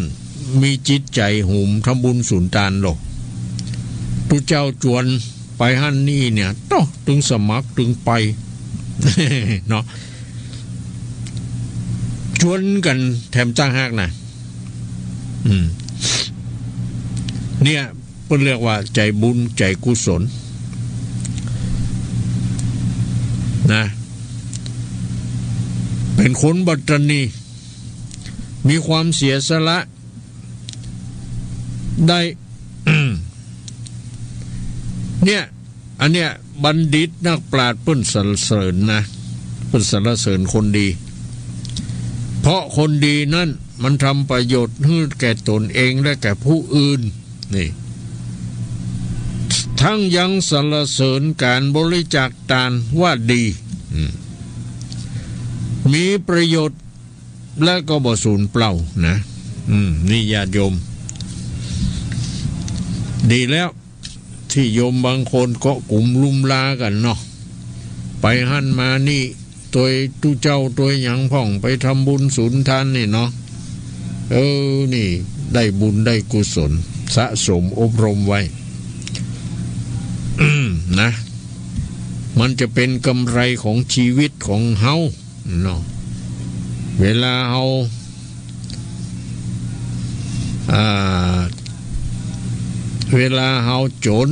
มีจิตใจ๋โหมทำบุญสูญตานลอ ตุ๊เจ้าจวนไปหั้นนี่เนี่ย โต๊ะ ตึงสมัคร ตึงไป เนาะ จวนกั๋นแถมตั้งหากนะ อืม เนี่ย เปิ้นเรียกว่าใจ๋บุญใจ๋กุศลนะ เป๋นคนบัตตะนี มีความเสียสละ ได้ เนี่ย อันเนี้ย บัณฑิตนักปราชญ์เปิ้นสรรเสริญนะ เปิ้นสรรเสริญคนดี เพราะคนดีนั้นมันทำประโยชน์หื้อแก่ตนเองและแก่ผู้อื่น นี่ ทั้งยังสรรเสริญก๋านบริจาคตานว่าดี อืม มีประโยชน์ และก็บ่สูญเปล่านะ อืม นี่ญาติโยม ดีแล้ว ตี้โยมบางคนก็กุ๋มลุมลากั๋นเนาะ ไปหั้นมานี่ ตวยตุ๊เจ้าตวยหยังพ่อง ไปทำบุญสุนทานนี่เนาะ เออ นี่ได้บุญได้กุศล สะสมอบรมไว้ นะ มันจะเป๋นกำไรของจีวิตของเฮา เนาะ เวลาเฮา อ่า เวลาเฮาจ๋น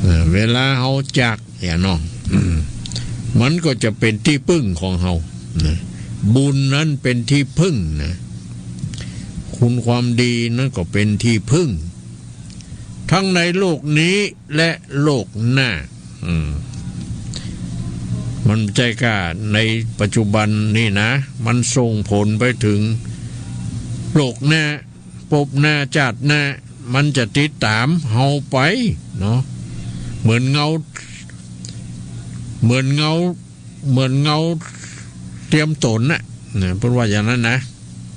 เอ่อ เวลาเฮาจากเนี่ยเนาะ อืม มันก็จะเป๋นตี้เปิ้งของเฮานะ บุญนั้นเป๋นตี้เปิ้งนะ คุณความดีนั้นก็เป๋นตี้เปิ้ง ทั้งในโลกนี้และโลกหน้า อืม มันบ่ใจ้ก้าในปัจจุบันนี่นะ มันส่งผลไปเถิงโลกหน้า ภพหน้า จาติหน้า มันจะติดต๋ามเฮาไปเนาะ เหมือนเงา เหมือนเงา เหมือนเงาเตียมต๋นน่ะ นะ เปิ้นว่าอย่างนั้นนะ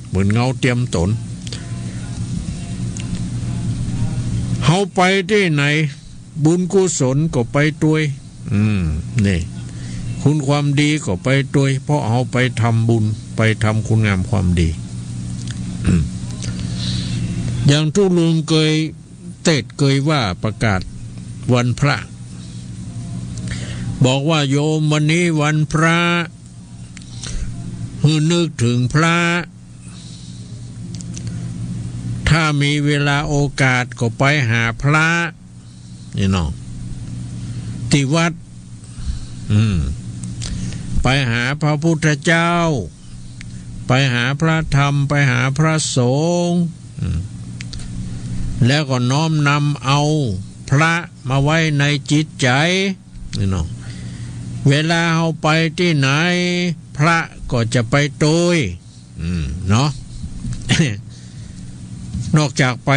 เหมือนเงาเตียมต๋น เฮาไปตี้ไหน บุญกุศลก็ไปตวย อืม นี่ คุณความดีก็ไปตวย เพราะเฮาไปทำบุญ ไปทำคุณงามความดี อืม อย่างตุ๊ลุงเกย เตสน์เกยว่าประกาศวันพระ บอกว่าโยมวันนี้วันพระ หื้อนึกเถิงพระ ถ้ามีเวลาโอกาสก็ไปหาพระ นี่เนาะ ตี้วัด อืม ไปหาพระพุทธเจ้า ไปหาพระธรรม ไปหาพระสงฆ์ อืม แล้วก็น้อมนำเอาพระมาไว้ในจิตใจ๋ นี่เนาะ เวลาเฮาไปตี้ไหน พระก็จะไปตวย อืม เนาะ นอกจากไป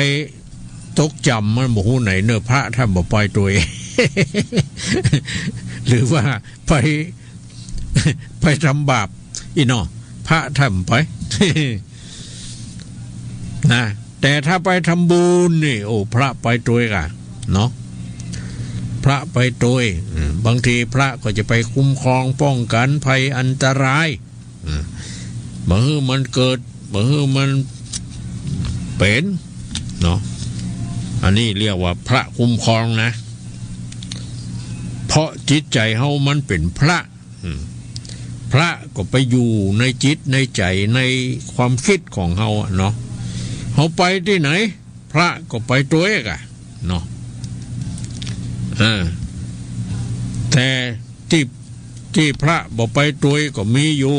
ตกจ๋ำ มันบ่ฮู้ไหนเนาะ พระต้านบ่ไปตวย หรือว่าไป ไปทำบาป อี้เนาะ พระต้านไป นะ แต่ถ้าไปทำบุญนี่ โอ้ พระไปตวยก่ะ เนาะ พระไปตวย อืม บางทีพระก็จะไปคุ้มครองป้องกั๋นภัยอันตราย อืม บ่หื้อมันเกิด บ่หื้อมันเป๋น เนาะ อันนี้เรียกว่าพระคุ้มครองนะ เพราะจิตใจ๋เฮามันเป๋นพระ อืม พระก็ไปอยู่ในจิตในใจ๋ในความกึ๊ดของเฮาอะเนาะ เฮาไปตี้ไหน พระก็ไปตวยก่ะ เนาะ เออ แต่ตี้ ตี้พระบ่ไปตวยก็มีอยู่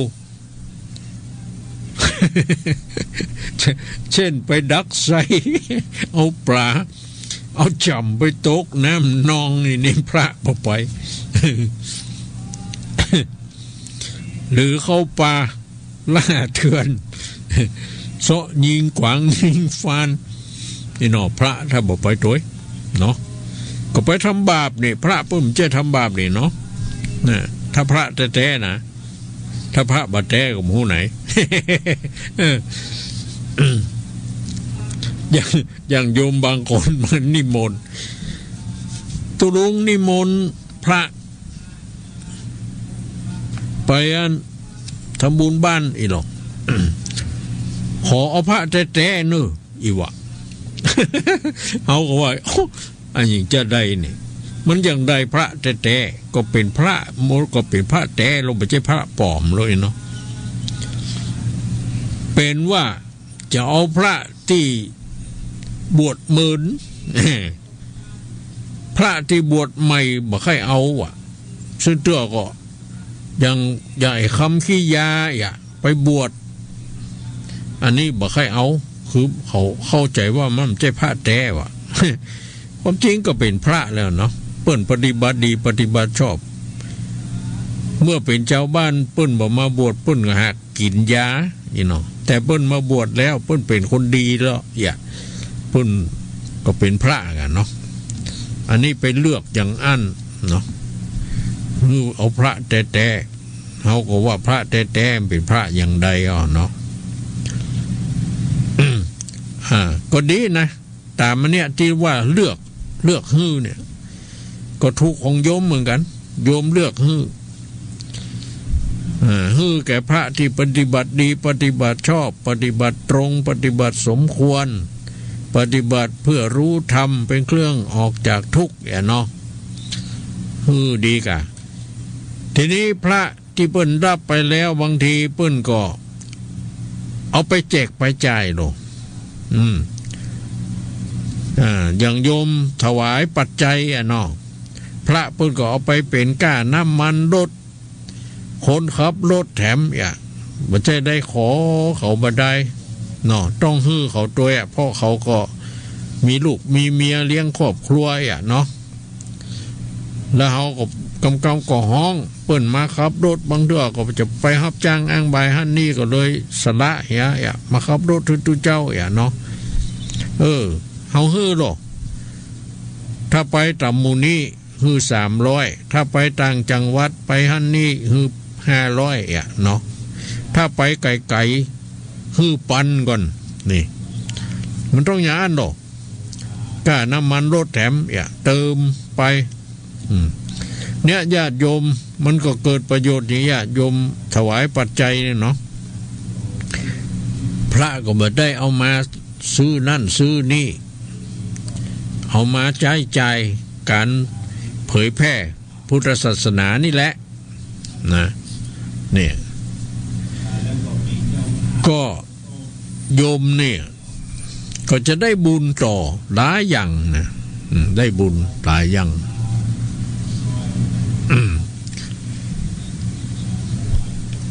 เช่น ไปดักใส่ เอาป๋า เอาจ๋ำไปตกน้ำนองนี่ นี่พระบ่ไป หรือเข้าป่าล่าเถื่อน เซาะยิงกวางยิงฟาน นี่เนาะ พระต้านบ่ไปตวย เนาะ ก็ไปทำบาปนี่ พระเปิ้นบ่ใจ้ทำบาปนี่เนาะ นะ ถ้าพระแต๊ๆ นะ ถ้าพระบ่แต๊ก็บ่ฮู้ไหน เออ อย่าง อย่างโยมบางคนมานิมนต์ ตุ๊ลุงนิมนต์พระ ไปอันทำบุญบ้านอี้หรอก ขอเอาพระแต๊ๆ เน่อ อี้วะ เฮาก็ว่า โอ้ อันหยังจะได้นี่ มันอย่างใดพระแต๊ๆ ก็เป๋นพระ มันก็เป๋นพระแต๊ ลาวบ่ใจ้พระป๋อมเลยเนาะ เป๋นว่าจะเอาพระตี้บวชเมิน พระตี้บวชใหม่บ่ใค่เอาอะ ซึ่งเตื้อก็อย่าง อย่างไอ้คำขี้ยาอะ ไปบวช อันนี้บ่ใค่เอา คือเขาเข้าใจ๋ว่ามันบ่ใจ้พระแต๊ว่ะ ความจริงก็เป๋นพระแล้วเนาะ เปิ้นปฏิบัติดีปฏิบัติชอบ เมื่อเป๋นจาวบ้านเปิ้นบ่มาบวช เปิ้นก็หากกิ๋นยาอี้เนาะ แต่เปิ้นมาบวชแล้วเปิ้นเป๋นคนดีแล้ว เยียะ เปิ้นก็เป๋นพระกั๋นเนาะ อันนี้ไปเลือกอย่างอั้นเนาะ หื้อเอาพระแต๊ๆ เฮาก็ว่าพระแต๊ๆ มันเป๋นพระอย่างใดอ้อเนาะ อ่า ก็ดีนะ ต๋ามอันเนี้ยตี้ว่าเลือก เลือกหื้อเนี่ย ก็ถูกของโยมเหมือนกั๋น โยมเลือกหื้อ อ่า หื้อแก่พระตี้ปฏิบัติดี ปฏิบัติชอบ ปฏิบัติตรง ปฏิบัติสมควร ปฏิบัติเพื่อรู้ธรรม เป๋นเครื่องออกจากทุกข์ เยียะเนาะ หื้อดีก่า ทีนี้พระตี้เปิ้นฮับไปแล้ว บางทีเปิ้นก็เอาไปแจกไปจ่ายโล อืม อ่า อย่างโยมถวายปัจจัยอะเนาะ พระเปิ้นก็เอาไปเป๋นก้าน้ำมันรถ คนขับรถแถม เยียะ บ่ใจ้ได้ขอเขาบ่ดายเนาะ ต้องหื้อเขาตวยอะ เพราะเขาก็มีลูกมีเมียเลี้ยงครอบครัว เยียะเนาะ แล้วเฮาก็กำกำก็ฮ้องเปิ้นมาขับรถ บางเตื้อก็จะไปฮับจ้างอ้างบ่ายหั้นนี่ ก็เลยสละเหีย เยียะ มาขับรถหื้อตุ๊เจ้า เยียะเนาะ เออ เฮาหื้อโล ถ้าไปต่ำหมู่นี้หื้อสามร้อย ถ้าไปต่างจังหวัดไปหั้นนี่หื้อห้าร้อย เยียะเนาะ ถ้าไปไก๋ๆ หื้อปันก่อน นี่ มันต้องอย่างอั้นโล ก้าน้ำมันรถแถม เยียะ เติมไป อืม เนี่ยญาติโยม มันก็เกิดประโยชน์นี่ ญาติโยมถวายปัจจัยเนี่ยเนาะ พระก็บ่ได้เอามาซื้อนั่นซื้อนี่ เอามาใจ๊จ่ายก๋านเผยแพร่พุทธศาสนานี่แหละ นะ เนี่ย ก็โยมเนี่ย ก็จะได้บุญต่อหลายอย่างนะ อืม ได้บุญหลายอย่าง อืม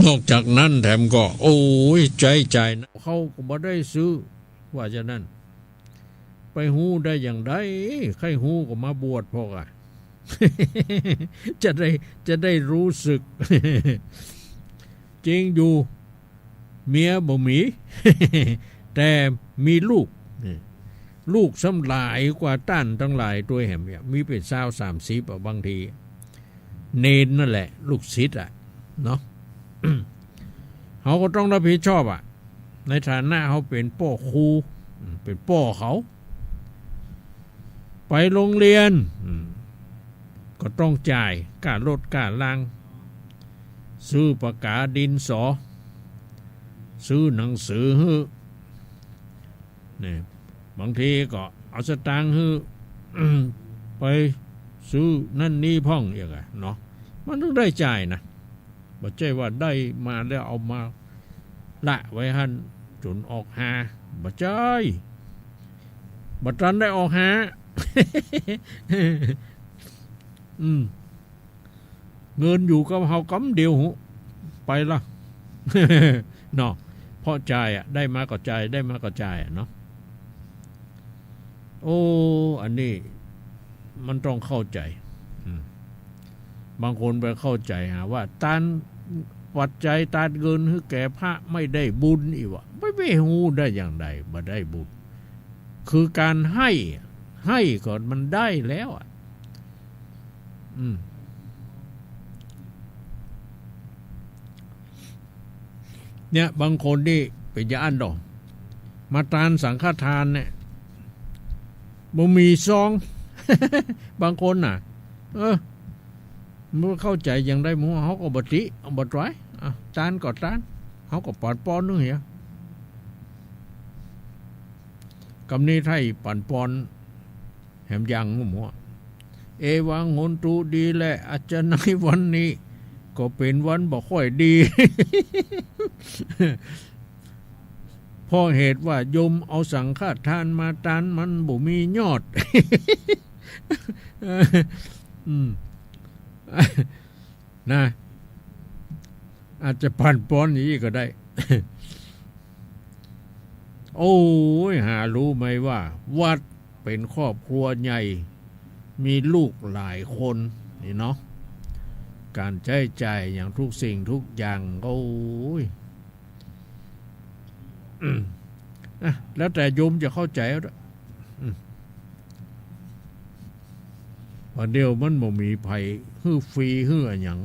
นอกจากนั้นแถมก็ โอ้ย ใจ๊จ่ายนะ เขาก็บ่ได้ซื้อ ว่าจะนั้น ไปฮู้ได้อย่างใด ใค่ฮู้ก็มาบวชพอกอะ จะได้ จะได้ฮู้สึก จริงอยู่ เมียบ่มี แต่มีลูก ลูกซ้ำหลายกว่าต้านตังหลายตวยแหมเยียะ มีเป๋นซาวสามสิบอะ บางที เณรนั่นแหละ ลูกศิษย์อะ เนาะ เฮาก็ต้องรับผิดชอบอะ ในฐานะเฮาเป๋นป้อครู อืม เป๋นป้อเขา ไปโฮงเฮียน อืม ก็ต้องจ่ายก้ารถก้าลาง ซื้อปากกาดินสอ ซื้อหนังสือหื้อ เนี่ย บางทีก็เอาสตางค์หื้อ ไปซื้อนั่นนี่พ่องเยียะอะเนาะ มันต้องได้จ่ายนะ บ่ใจ้ว่าได้มาแล้วเอามาละไว้หั้นจ๋นออกหา บ่ใจ้ บ่ตันได้ออกหา อืม เงินอยู่กับเฮากำเดียวหุ ไปละ เนาะ เพราะจ่ายอะ ได้มาก็จ่าย ได้มาก็จ่ายอะเนาะ โอ้ อันนี้มันต้องเข้าใจ๋ อืม บางคนไปเข้าใจ๋หาว่า ตานปัจจัย ตานเงินหื้อแก่พระไม่ได้บุญ อี้วะ ไป ไปฮู้ได้อย่างใดบ่ได้บุญ คือก๋านให้ ให้ก็มันได้แล้วอะ อืม เนี่ย บางคนนี่เป๋นอย่างอั้นดอก มาตานสังฆทานเนี่ย บ่มีซอง บางคนน่ะ เออ บ่เข้าใจ๋อย่างใดหมู่ เฮาก็บ่ติ บ่ตวย อ่ะ ตานก็ตาน เฮาก็ปั๋นปอนนึ่งเหีย กำนี้ไท้ปั๋นปอน แหมยังงุ่มหัว เอวัง โหนตุ ดีแล อัจจะในวันนี้ ก็เป๋นวันบ่ค่อยดี เพราะเหตุว่าโยมเอาสังฆทานมาตานมันบ่มียอด อืม นะ อาจจะปั่นป่วนอย่างนี้ก็ได้ โอ้ย หารู้ไหมว่าวัดเป๋นครอบครัวใหญ่ มีลูกหลายคนนี่เนาะ ก๋านใจ๊จ่ายอย่างทุกสิ่งทุกอย่าง โอ้ย อืม นะ แล้วแต่โยมจะเข้าใจ๋เอาเถอะ อืม บ่าเดี่ยวมันบ่มีใผหื้อฟรีหื้ออะหยัง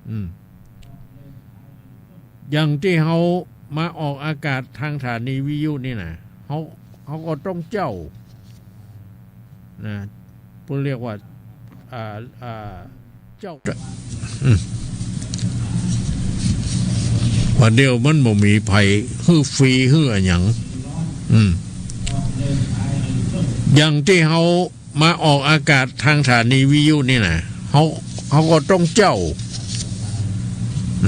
อืม อย่างตี้เฮามาออกอากาศตางสถานีวิทยุนี่นะ เฮา เฮาก็ต้องเจ้า นะ เปิ้นเรียกว่า อ่า อ่า เจ้า อืม บ่าเดี่ยวมันบ่มีใผหื้อฟรีหื้ออะหยัง อืม อย่างตี้เฮามาออกอากาศตางสถานีวิทยุนี่นะ เฮา เฮาก็ต้องเจ้า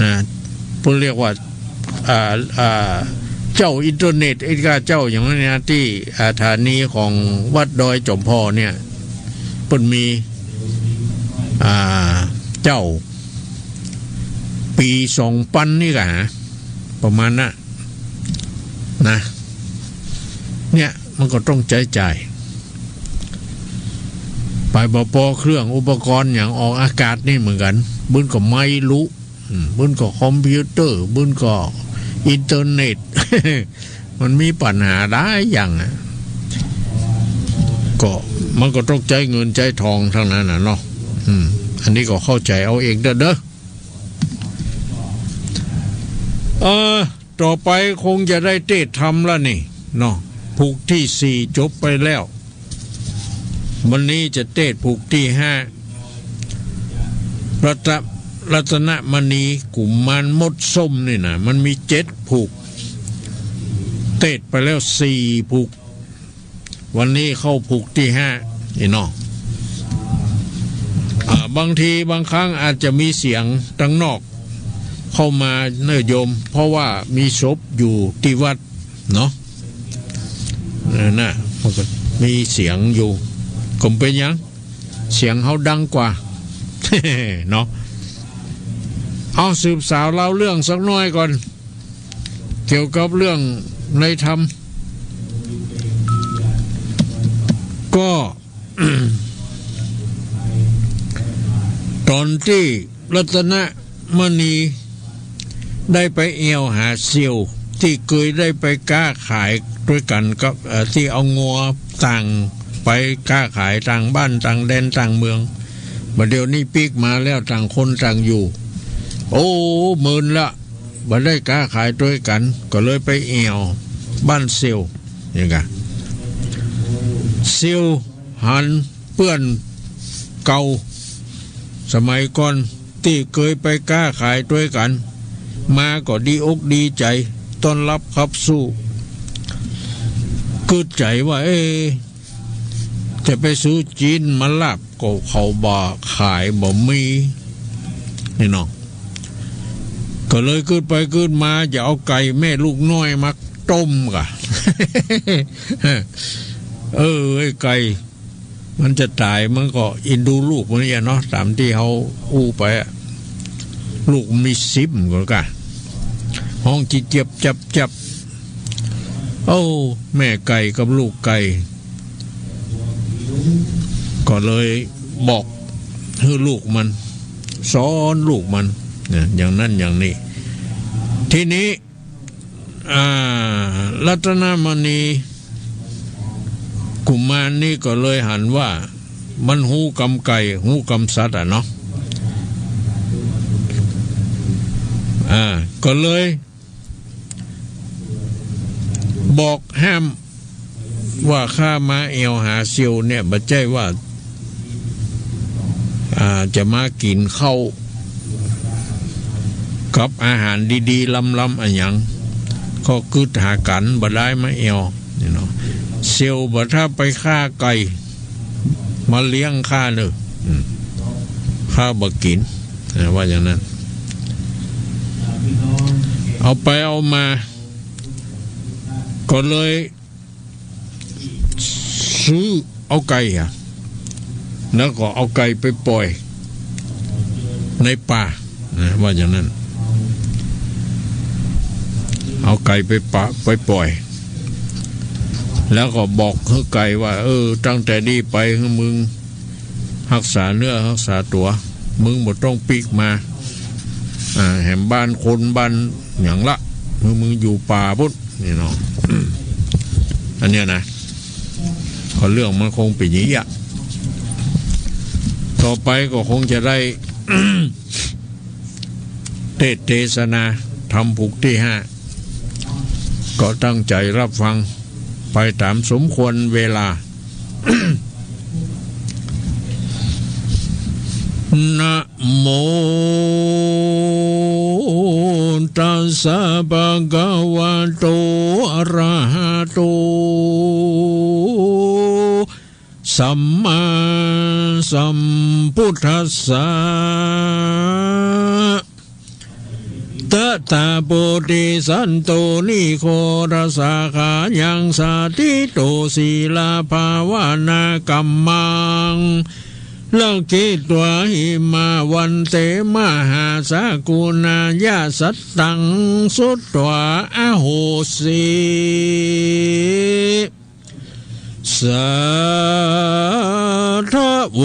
นะ เปิ้นเรียกว่า อ่า อ่า เจ้าอินเทอร์เน็ต ไอ้ก้าเจ้าอย่างนั้นนะ ตี้ อ่า สถานีของวัดดอยจ๋อมพอเนี่ย เปิ้นมี อ่า เจ้า ปี๋สองปันนี่ก่ะ ประมาณนั้น นะ เนี่ย มันก็ต้องใจ๊จ่าย ไปบ่ปอเครื่องอุปกรณ์อย่างออกอากาศนี่เหมือนกั๋น เปิ้นก็ไม่รู้ อืม เปิ้นก็คอมพิวเตอร์ เปิ้นก็อินเทอร์เน็ต มันมีปัญหาหลายอย่างอะ ก็ มันก็ต้องใจ๊เงินใจ๊ทองตังนั้นน่ะเนาะ อืม อันนี้ก็เข้าใจ๋เอาเองเต๊อะเด้อ เออ ต่อไปคงจะได้เตสน์ธรรมละนี่เนาะ ผูกตี้สี่จบไปแล้ว วันนี้จะเตสน์ผูกตี้ห้า รัต รัตนมณีกุมารมดส้มนี่นะ มันมีเจ็ดผูก เตสน์ไปแล้วสี่ผูก วันนี้เข้าผูกตี้ห้า นี่เนาะ อ่า บางทีบางครั้งอาจจะมีเสียงตังนอกเข้ามาเน่อโยม เพราะว่ามีศพอยู่ตี้วัดเนาะ เออ น่ะ มันก็มีเสียงอยู่ ก็บ่เป๋นหยัง เสียงเฮาดังกว่า เนาะ เอาสืบสาวเล่าเรื่องสักหน้อยก่อน เกี่ยวกับเรื่องในธรรม ก็ ต๋อนตี้รัตนมณีได้ไปแอ่วหาเสี่ยว ตี้เกยได้ไปก๊าขายตวยกั๋นกับ เอ่อ ตี้เอางัวต่างไปก๊าขายต่างบ้านต่างแดนต่างเมือง บ่าเดี่ยวนี้ปิ๊กมาแล้ว ต่างคนต่างอยู่ โอ้ เมินละ บ่ได้ก๊าขายตวยกั๋น ก็เลยไปแอ่วบ้านเสี่ยว นี่ก่ะ เสี่ยวหันเปื้อนเก่า สมัยก่อนตี้เกยไปก๊าขายตวยกั๋น มาก็ดีอกดีใจ๋ ต้อนฮับขับสู้ กึ๊ดใจ๋ว่า เอ๊ะ จะไปซื้อจีนมาลาบก็เขาบ่ขายบ่มี นี่เนาะ ก็เลยกึ๊ดไปกึ๊ดมา จะเอาไก่แม่ลูกน้อยมาต้มก่ะ เออ ไอ้ไก่มันจะต๋าย มันก็อินดูลูกมันเนี่ยเนาะ ต๋ามตี้เฮาอู้ไปอะ ลูกมันมีสิบก็ก่ะ ฮ้องจิเจียบจับจับ โอ้ แม่ไก่กับลูกไก่ ก็เลยบอกหื้อลูกมัน สอนลูกมัน เนี่ย อย่างนั้นอย่างนี้ ทีนี้ อ่า รัตนมณีกุมารนี่ก็เลยหันว่า มันฮู้กำไก่ ฮู้กำสัตว์อะเนาะ อ่า ก็เลย บอกห้ามว่า ข้ามาแอ่วหาเสี่ยวเนี่ย บ่ใจ้ว่า อ่า จะมากิ๋นข้าวกับอาหารดีๆ ล้ำๆ อะหยัง ก็กึ๊ดหากั๋น บ่ได้มาแอ่ว นี่เนาะ เสี่ยวบ่าถ้าไปฆ่าไก่ บ มาเลี้ยงข้าเน่อ อืม ข้าบ่กิ๋น นะ ว่าอย่างนั้น เอาไปเอามา ก็เลย ซื้อเอาไก่อะ แล้วก็เอาไก่ไปปล่อยในป่า นะ ว่าอย่างนั้น เอาไก่ไปปะ ไปปล่อย แล้วก็บอกหื้อไก่ว่า เออ ตั้งแต่นี้ไปหื้อมึงฮักษาเนื้อฮักษาตั๋ว มึงบ่ต้องปิ๊กมา อ่า แหมบ้านคนบ้านหยังละ หื้อมึงอยู่ป่าพุ้น นี่เนาะ อันเนี้ยนะ ก็เรื่องมันคงเป๋นอย่างนี้อะ ต่อไปก็คงจะได้ เทศน์เตสนาธรรมผูกตี้ห้า ก็ตั้งใจ๋ฮับฟังไปต๋ามสมควรเวลา นะโมตัสสะ ภะคะวะโต อะระหะโต สัมมาสัมพุทธัสสะ ตถาคตโพธิสัตโต นิโครธสาขายัง สถิตโต ศีลภาวนากัมมัง รักขิตวา หิมาวันเต มหาสะกุณายะ สัตตัง สุตวา อโหสิ สาธะโว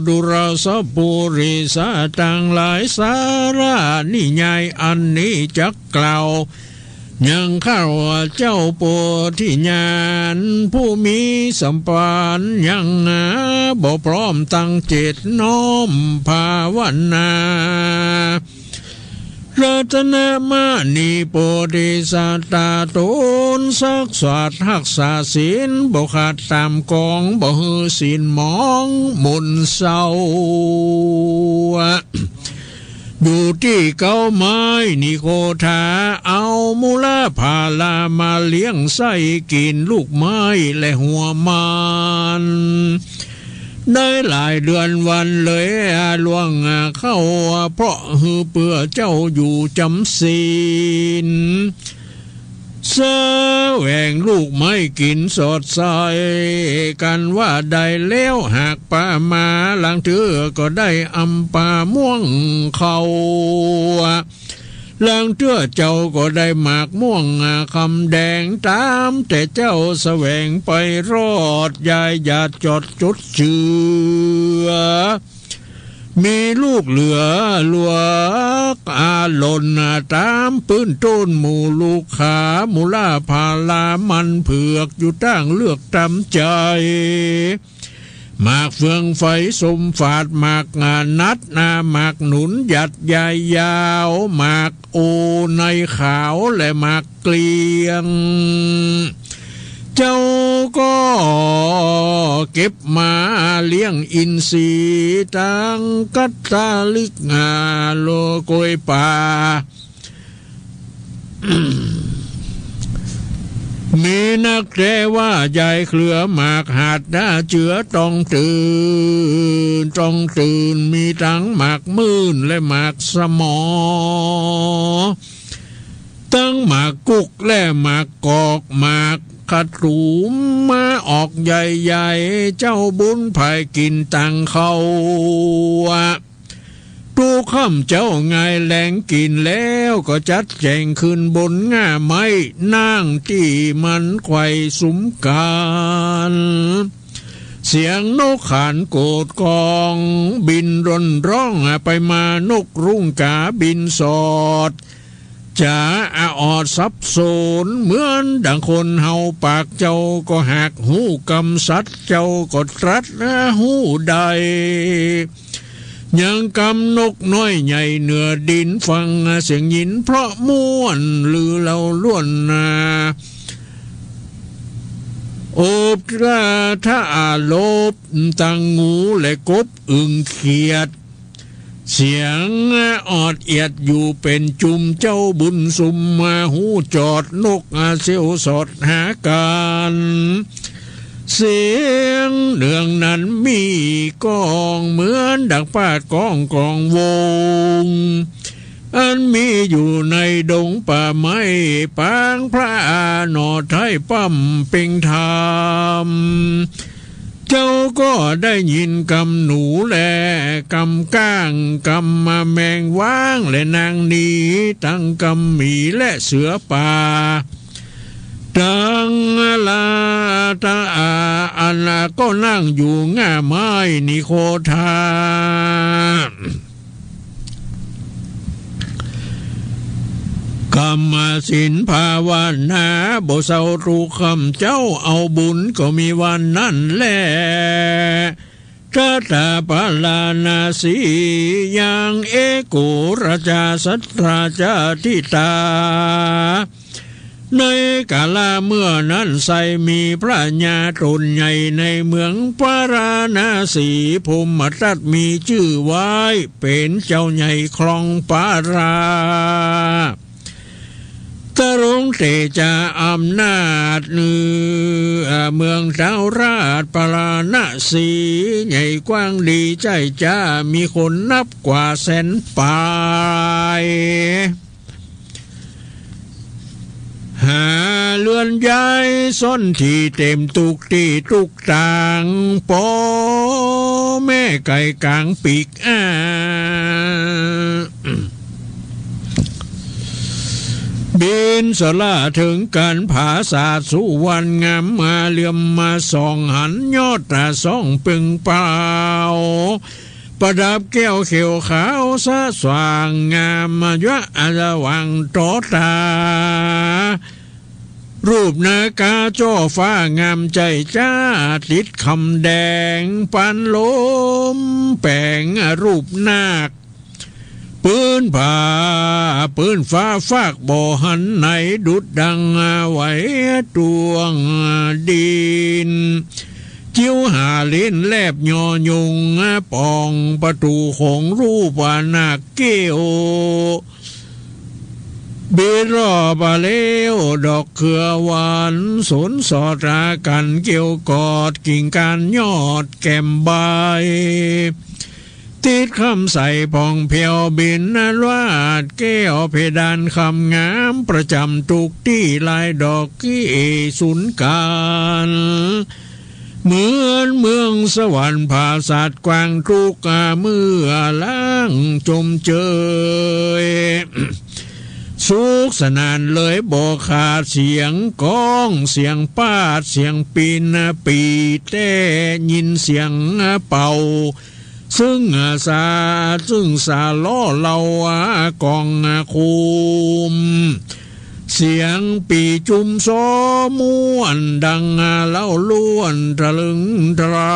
ดูราสะปุริสะตังหลาย สาระนิยายอันนี้จักกล่าว ยังข้าพเจ้าโพธิญาณ ผู้มีสัมปัญญาบ่พร้อมตั้งจิตน้อมภาวนา รัตนมณีโพธิสัตตาต๋น สักสัตย์ฮักษาศีล บ่ขาดต๋ามกอง บ่หื้อศีลหมองหม่นเศร้า อยู่ตี้เก๊าไม้นิโครธา เอามูลผาลามาเลี้ยงไส้กิ๋นลูกไม้และหัวมัน ได้หลายเดือนวันเลยล่วงเข้า เพราะหื้อเปื้อเจ้าอยู่จ๋ำศีล แสวงลูกไม้กิ๋นสอดใส กันว่าได้แล้วหากปามา ลางเตื้อก็ได้อำปาม่วงเข้า ลางเตื้อเจ้าก็ได้หมากม่วงคำแดง ต๋ามแต่เจ้าแสวงไปรอด ยายหยาดจอดจุดเจือ มีลูกเหลือลวกอาหล่น ต๋ามปื้นต้นหมู่ลูกขา มูลผาลามันเผือกอยู่ตั้งเลือกต๋ามใจ๋ หมากเฟืองไฟส้มฝาด หมากนัดนา หมากหนุนหยัดยายยาว หมากโอในขาวและหมากเกลี้ยง เจ้าก็เก็บมาเลี้ยงอินทรีย์ ตังกัตตาลิกาโลโกยป่า มีนักแต๊ว่ายายเครือหมากหาดหน้าเจือต้องตื่น ต้องตื่น มีตังหมากมื่นและหมากสมอ ตังหมากกุกและหมากกอก หมากขะตูมมาออกใหญ่ๆ เจ้าบุญผายกิ๋นตังเข้า ตุ๊ค่ำเจ๊าหงายแลงกิ๋นแล้ว ก็จัดแจ๋งขึ้นบนง่าไม้ นั่งตี้มันไขว่สุมกั๋น เสียงนกขานโกดกอง บินร่อนร้องไปมา นกรุ้งก๋าบินสอด จ๋าออดสับสน เหมือนดังคนเฮา ปากเจ้าก็หากฮู้กำสัตย์ เจ้าก็ตรัสฮู้ได้ ยังกำนกน้อยใหญ่เหนือดิน ฟังเสียงยินเพราะม่วนลือเล่าล้วนนา โอบกระทะอาโลบตังงูและกบอึ่งเขียด เสียงออดเอียดอยู่เป๋นจุม เจ้าบุญสุมมาฮู้จอด นกอาเซลสอดหากั๋น เสียงเดืองนั้นมีก้อง เหมือนดังปาดก้องกองวง อันมีอยู่ในดงป่าไม้ ปางพระอาหนอไท้ป้ำเป่งธรรม เจ้าก็ได้ยินกำหนูแล กำก้าง กำแมงว้าง และนางหนี ตังกำหมีและเสือป่า ตังลาตาอา อันก็นั่งอยู่ง่าไม้นิโคทา กำศีลภาวนาบ่เซา ทุกค่ำเจ้าเอาบุญก็มีวันนั้นแล ทัตตาปาราณสี ยังเอโกราชาสัตราชาธิตา ในกาละเมื่อนั้นไซร้มีพระญาต๋นใหญ่ในเมืองปาราณสี พรหมทัตมีจื้อไว้เป๋นเจ้าใหญ่ครองปารา ตรงเตชะอำนาจเหนือเมืองเท้าราชปาราณสี ใหญ่กว้างดีใจ้จ้า มีคนนับกว่าแสนปาย หาเฮือนย้ายซ่อนตี้เต๋มตุ๊กตี้ตุ๊กตาง ป้อแม่ไก่ก๋างปีกอ้า บินสละเถิงกั๋นผาสาทสุวรรณงาม มาเหลือมมาส่องหันยอดต๋าส่องเป่งเปล่า ประดับแก้วเขียวขาวสะสว่างงาม มายวะอาละวังต่อต๋า รูปนาคาจ้อฟ้างามใจ้จ้า ติดคำแดงปานลมแป๋งรูปนาค ปื้นผาปื้นฟ้าฟากบ่หันไหน ดุจดังไหวตวงดิน จิ้วหาลิ้นแลบยอยุง ป่องประตูโขงรูปนาคเกี้ยว บิดรอบเลี้ยวดอกเครือหวาน สนสอดหากั๋นเกี่ยวกอด กิ่งก้านยอดแก้มใบ ติดคำใสผ่องแผ้วบิน ลวาดแก้วเพดานคำงาม ประจ๋ำตุ๊กตี้ลายดอกเกี้ยวสุนกั๋น เหมือนเมืองสวรรค์ผาสาทกว้างตุ๊กเมื่อล้างจมเจย สุขสนานเลยบ่ขาด เสียงก้องเสียงปาดเสียงปีนปี่แต๊ ยินเสียงเป่า ซึ่งสา ซึ่งสาล้อเล่ากองคุม เสียงปี่จุมซ้อม่วนดังเล่าล้วนทะลึงทะลา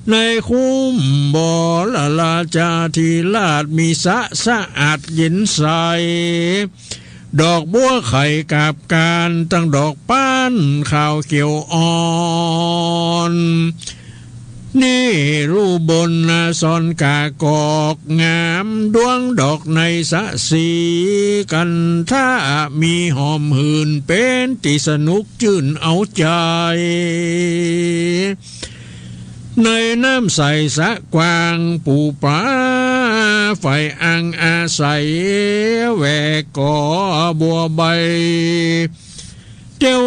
ในคุ้มบรราชาธิราชมีสระสะอาดเย็นใส ดอกบัวไข่กาบกาน ตังดอกป้านขาวเขียวอ่อน นี่รูปบนสอนกากอกงาม ดวงดอกในสะสีกันทะ มีหอมหื่นเป๋นตี้สนุกจื้นเอาใจ๋ ในน้ำใสสระกว้างปูปลา ฝ่ายอ่างอาศัยแหวกกอบัวใบ เตี้ยว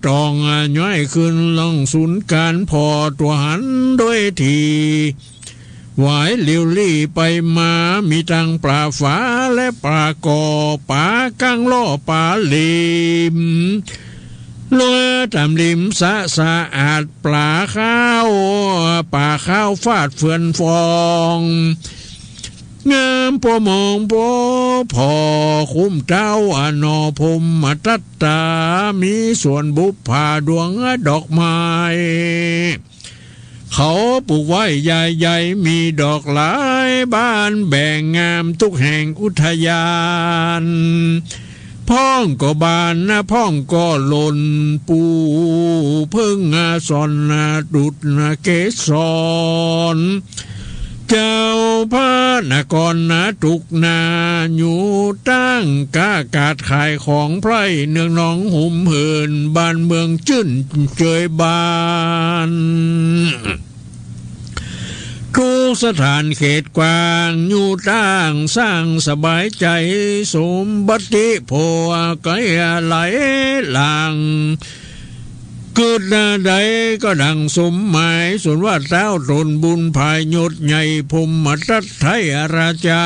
ตองย้อยขึ้นล่องสุนกั๋น ผ่อตั๋วหันโดยที หวายเหลียวลี้ไปมา มีตังป๋าฝาและป๋าก่อ ป๋าก้างล่อป๋าเหลม ลอยต๋ามริมสระสะอาด ป๋าขาว ป๋าขาวฟาดเฟือนฟอง งามปอมองปอผ่อ คุ้มเต๊าอหนอพรหมทัตตา มีสวนบุปผาดวงดอกไม้ เขาปลูกไว้ใหญ่ๆ มีดอกหลายบานแบ่งงามทุกแห่งอุทยาน พ่องก็บานนะพ่องก็หล่น ปูเพิ่งสอนดุจเกสร เจ้าพระ นครนาตุกนา อยู่ตั้งก๊ากาดขายของไพร่ เนืองนองหุมหื้น บ้านเมืองจื้นเจยบาน ทุกสถานเขตกว้าง อยู่ตั้งสร้างสบายใจ๋ สมบัติผัวไกลหลายหลัง กึ๊ดนาใดก็ดังสมหมาย ส่วนว่าเต๊าต๋นบุญผายยศใหญ่ พรหมทัตไทยราชา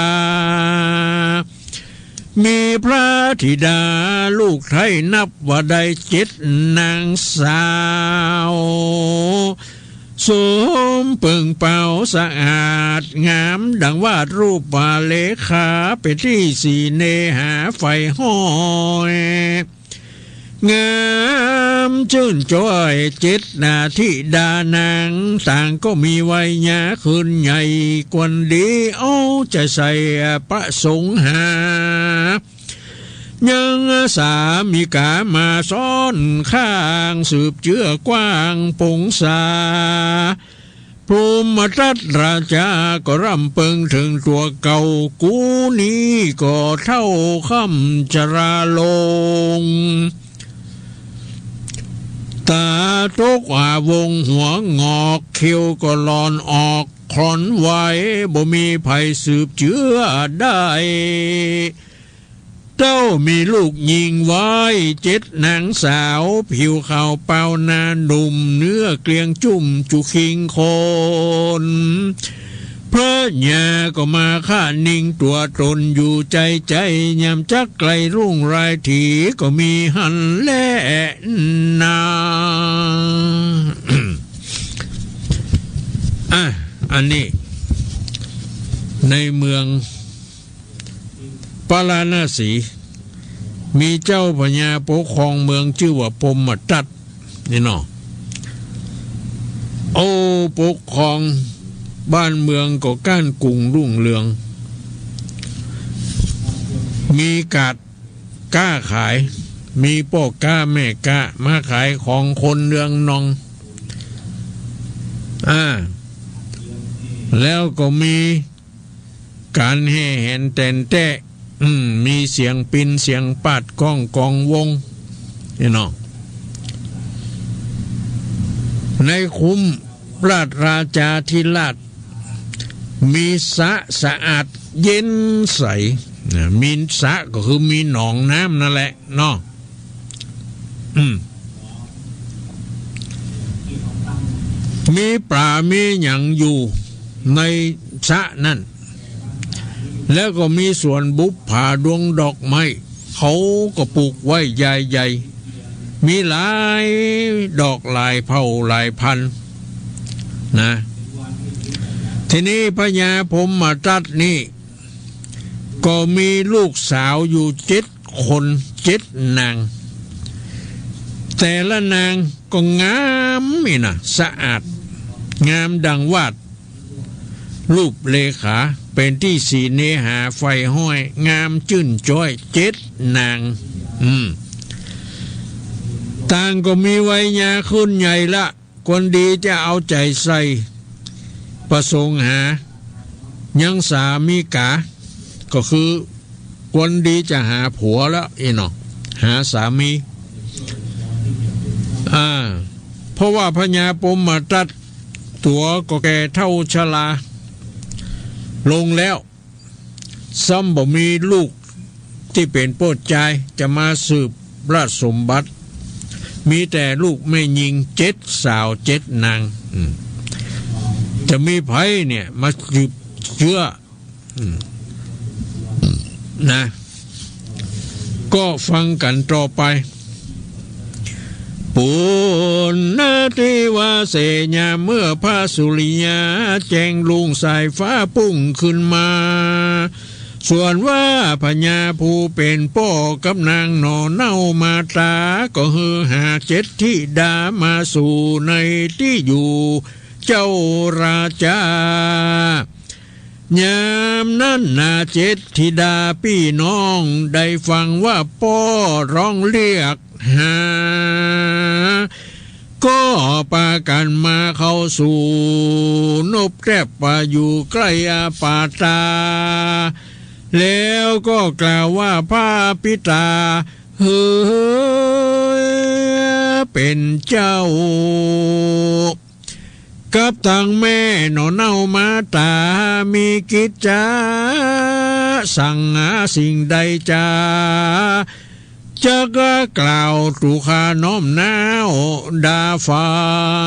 มีพระธิดาลูกไท้นับว่าได้เจ็ดนางสาว สมเปิงเป๋าสะอาดงามดังวาด รูปเลขาเป๋นตี้สีเนหาใฝ่ฮ้อย งามจื้นจ้อยเจ็ดนาธิดานาง ต่างก็มีวัยยาขึ้นใหญ่ ควรดีเอาใจ๋ใส่ประสงค์หา ยังสามิกามาซ้อนข้าง สืบเจื้อกว้างปงสา พรหมทัตราชาก็ร่ำเปิงเถิงตั๋วเก่า กูนี้ก็เฒ่าค่ำชราลง ต๋าตกอาวงหัวหงอก เขี้ยวก็หล่อนออกคลอนไว บ่มีใผสืบเจื้อได้ เต้ามีลูกญิงไว้เจ็ดนางสาว ผิวขาวเปล่าหน้าหนุ่ม เนื้อเกลี้ยงจุ่มจุคิงคน พระญาก็มาคะนิงตั๋วต๋นอยู่ใจ๋ใจ๋ ยามจักไกลรุ่งรายถีก็มีหั้นแลนา อ่ะ อันนี้ ในเมือง ปาราณสี มีเจ้าพญาปกครองเมืองจื้อว่าพรหมทัตนี่เนาะ โอ้ ปกครองบ้านเมืองก็ก้านกุงรุ่งเรือง มีก๋าดก๊าขาย มีป้อก๊าแม่ก๊ามาขายของคนเนืองนอง อ่า แล้วก็มี ก๋านแห่แหนแต๋นแต๊ะ อืม มีเสียงปินเสียงปาดก้องกองวง นี่เนาะ ในคุ้มราชราชาธิราช มีสระสะอาดเย็นใส นะ มีสระก็คือมีหนองน้ำนั่นแหละเนาะ อืม มีป๋ามีหยังอยู่ในสระนั่น แล้วก็มีสวนบุปผาดวงดอกไม้ เขาก็ปลูกไว้ใหญ่ๆ มีหลายดอกหลายเผ่าหลายพันธุ์ นะ ทีนี้พญาพรหมทัตนี่ ก็มีลูกสาวอยู่เจ็ดคนเจ็ดนาง แต่ละนางก็งามนี่นะ สะอาด งามดังวาด รูปเลขา เป๋นตี้สีเนหาใฝ่ฮ้อย งามจื้นจ้อยเจ็ดนาง อืม ต่างก็มีวัยยาขึ้นใหญ่ละ ควรดีจะเอาใจ๋ใส่ ประสงค์หา ยังสามิกา ก็คือควรดีจะหาผัวแล้ว อี้เนาะ หาสามี อ่า เพราะว่าพญาพรหมทัตตั๋วก็แก่เฒ่าชราลงแล้ว ซ้ำบ่มีลูกตี้เป๋นป้อจายจะมาสืบราชสมบัติ มีแต่ลูกแม่ญิงเจ็ดสาวเจ็ดนาง อืม จะมีใผเนี่ยมาสืบเจื้อ อืม นะ ก็ฟังกั๋นต่อไป ปุณณทิวาเส ยามเมื่อพระสุริยาแจ้งรุ่งสายฟ้าปุ้งขึ้นมา ส่วนว่าพญาผู้เป๋นป้อกับนางหน่อเน่ามาต๋า ก็หื้อหาเจ็ดธิดามาสู่ในตี้อยู่เจ้าราชา ยามนั้นนาเจ็ดธิดาปี้น้องได้ฟังว่าป้อร้องเรียกหา ก็ปากั๋นมาเข้าสู่นบแต๊บ ปาอยู่ใก้อาปาตา แล้วก็กล่าวว่า พระปิตา เฮย เป๋นเจ้า กับตังแม่หน่อเน่ามาต๋า มีกิจจะสั่งหาสิ่งใดจา จักกล่าวตุ๊ข้าน้อมน้าวดาฟั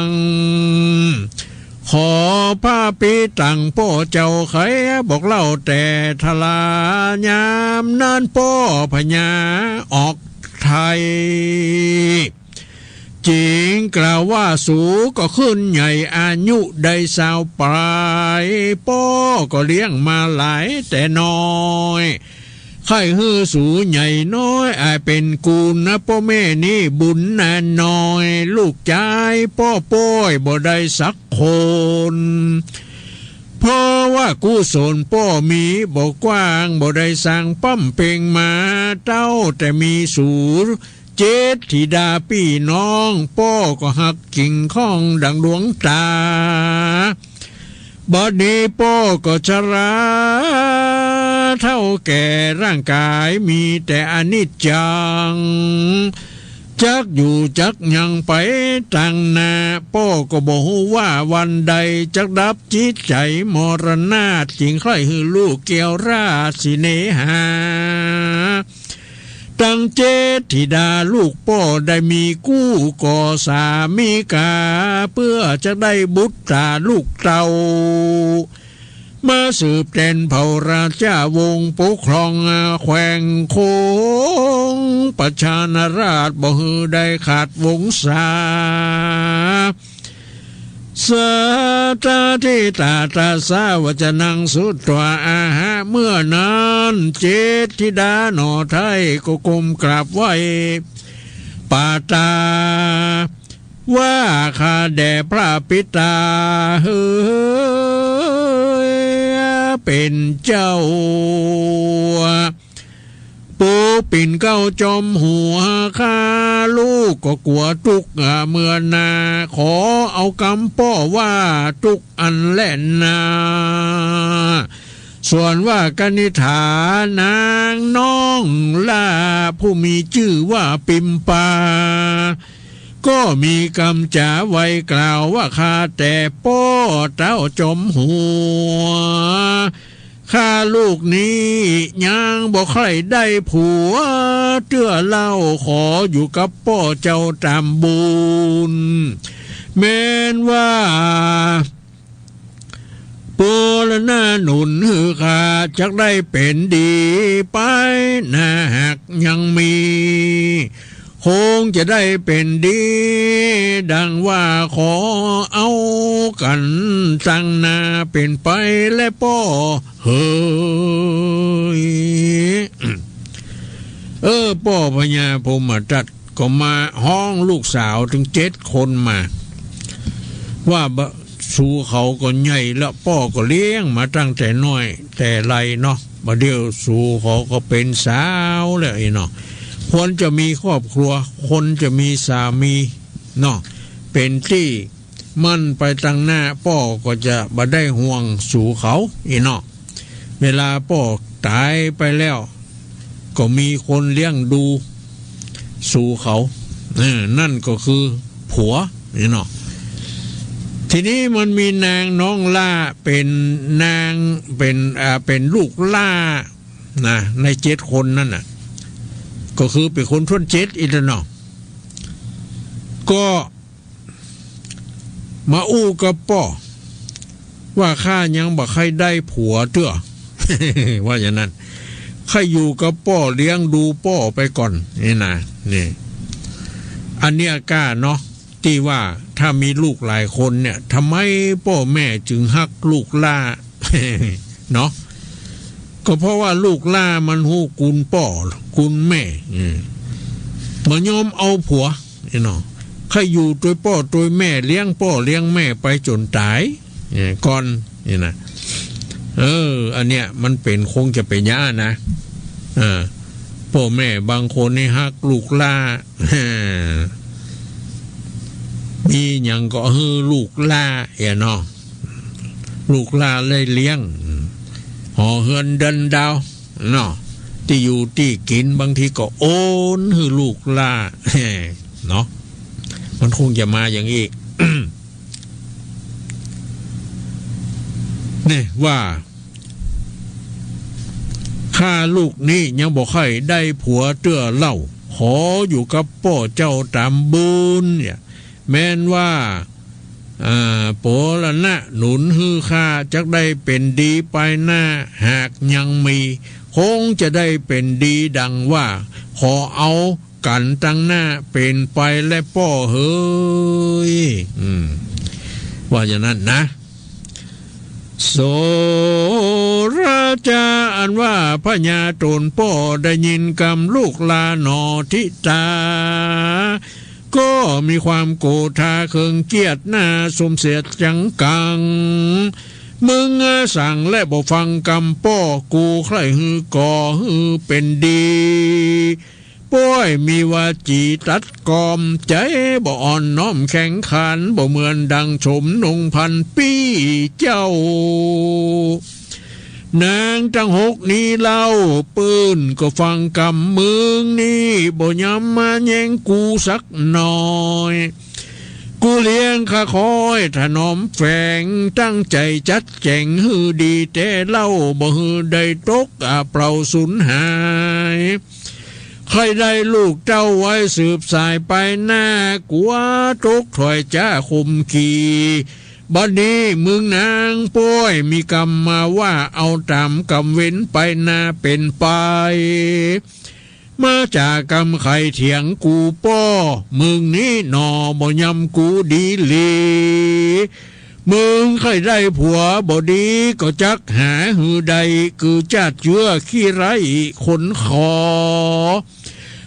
ง ขอพระปิตังป้อเจ้าไขบอกเล่าแต่ทะลา ยามนั้นป้อพญาออกไทย จึงกล่าวว่า สูก็ขึ้นใหญ่อายุได้ซาวปลาย ป้อก็เลี้ยงมาหลายแต่น้อย ใค่หื้อสูใหญ่น้อยอาจเป๋นกุณนะ ป้อแม่นี้บุญนาน้อย ลูกจายป้อป้อยบ่ได้สักคน เพราะว่ากุศลป้อมีบ่กว้าง บ่ได้สร้างป้ำเป่งมา เต้าแต่มีสู เจ็ดธิดาปี้น้อง ป้อก็ฮักจิ่งข้องดังดวงต๋า บัดนี้ป้อก็ชราเฒ่าแก่ ร่างก๋ายมีแต่อนิจจัง จักอยู่จักยังไปตังหน้า ป้อก็บ่ฮู้ว่าวันใดจักดับ จิตใจ๋มรณาต จึงใค่หื้อลูกเกี่ยวราชสิเนหา ตังเจ็ดธิดาลูกป้อได้มีกู้ก่อสามิกา เปื้อจักได้บุตราลูกเต้า มาสืบแตนเผ่าราชวงศ์ ปกครองแขวงโขง ประชานาราชบ่หื้อได้ขาดวงศา สัตถาทิตาตัสสะวจนังสุตวาอาหะ เมื่อนั้นเจ็ดธิดาหน่อไท้ก็ก้มกราบไหว้ปาตา ว่าข้าแด่พระปิตา เฮย เป๋นเจ้า ปู่ปิ่นเกล้าจอมหัว ข้าลูกก็กั๋วตุ๊กข์เมื่อหน้า ขอเอากำป้อว่าตุ๊กข์อั้นแลนา ส่วนว่ากนิษฐานางน้องล่า ผู้มีจื้อว่าปิมปา ก็มีกำจ๋าไว้กล่าวว่า ข้าแต่ป้อเต้าจอมหัว ข้าลูกนี้ยังบ่ใค่ได้ผัวเตื้อเล่า ขออยู่กับป้อเจ้าต๋ามบุญ แม้นว่า ปูรณาหนุนหื้อข้าจักได้เป๋นดีไป ถ้าหากยังมี คงจะได้เป๋นดี ดังว่าขอเอากั๋นตังหน้า เป๋นไปแลป้อเฮย เออ ป้อพญาพรหมทัตก็มาฮ้องลูกสาวตึงเจ็ดคนมา ว่าบ่ สูเขาก็ใหญ่ละ ป้อก็เลี้ยงมาตั้งแต่น้อยแต่ไรเนาะ บ่าเดี่ยวสูเขาก็เป๋นสาวแล้วอี้เนาะ ควรจะมีครอบครัว ควรจะมีสามีเนาะ เป๋นตี้ มั่นไปตังหน้า ป้อก็จะบ่ได้ห่วงสูเขาอี้เนาะ เวลาป้อต๋ายไปแล้ว ก็มีคนเลี้ยงดูสูเขา เออ นั่นก็คือผัวนี่เนาะ ทีนี้มันมีนางน้องล่า เป๋นนาง เป๋น อ่า เป๋นลูกล่านะ ในเจ็ดคนนั่นน่ะ ก็คือเป๋นคนถ้วนเจ็ดอี้แหละเนาะ ก็ มาอู้กับป้อ ว่าข้ายังบ่ใค่ได้ผัวเตื้อ ว่าอย่างนั้น ใค่อยู่กับป้อเลี้ยงดูป้อไปก่อน นี่นะ นี่ อันเนี้ยก้าเนาะ ตี้ว่าถ้ามีลูกหลายคนเนี่ย ทำไมป้อแม่จึงฮักลูกล่า เนาะ ก็เพราะว่าลูกล่ามันฮู้กุณป้อกุณแม่ อืม บ่ยอมเอาผัว นี่เนาะ ใค่อยู่ตวยป้อตวยแม่ เลี้ยงป้อเลี้ยงแม่ไปจ๋นต๋าย เออ ก่อน นี่นะ เออ อันเนี้ยมันเป๋น คงจะเป๋นอย่างนั้นนะ เออ ป้อแม่บางคนนี่ฮักลูกล่า เออ มีหยังก็หื้อลูกหล้าเหียเนาะ ลูกหล้าได้เลี้ยง หอเฮือนเดินดาวเนาะ ตี้อยู่ตี้กิ๋น บางทีก็โอนหื้อลูกหล้า เนาะ มันคงจะมาอย่างอี้ เนี่ยว่า ข้าลูกนี้ยังบ่ใค่ได้ผัวเตื้อเล่า ขออยู่กับป้อเจ้าต๋ามบุญเนี่ย แม้นว่า อ่า โปรณะหนุนหื้อข้าจักได้เป๋นดีไปหน้า หากยังมี คงจะได้เป๋นดีดังว่า ขอเอากั๋นตังหน้าเป๋นไปแลป้อเหย อืม ว่าอย่างนั้นนะ โสราจาอันว่าพญาต๋นป้อได้ยินกำลูกหล้าหนอทิตา ก็มีความโกรธาเคืองเคียดหน้าสมเสียจังกัง มึงสั่งและบ่ฟังกำป้อ กูใค่หื้อก่อหื้อเป๋นดี ป้อยมีวาจี๋ตัดกอม ใจ๋บ่อ่อนน้อมแข็งขัน บ่เหมือนดังโฉมนงพันปี๋เจ้า นางตังหกนี้เล่า ปื้นก็ฟังกำ มึงนี้บ่ยำมาแย้งกูสักหน่อย กูเลี้ยงข้าคอยถนอมแฝง ตั้งใจ๋จัดแจ๋งหื้อดีแต๊เล่า บ่หื้อได้ตก อ่า เปล่าสูญหาย ใค่ได้ลูกเต้าไว้สืบสายไปหน้า กั๋วตกถ้อยจ๊าข่มขี บัดนี้มึงนางป้อยมีกำมาว่า เอาต๋ามกำเว้นไปหน้าเป๋นไป มาจากกำใค่เถียงกูป้อ มึงนี้หนอบ่ยำกูดีหลี มึงใค่ได้ผัวบ่ดี ก็จักหาหื้อได้ คือจาติเจื้อขี้ไร้ขนขอ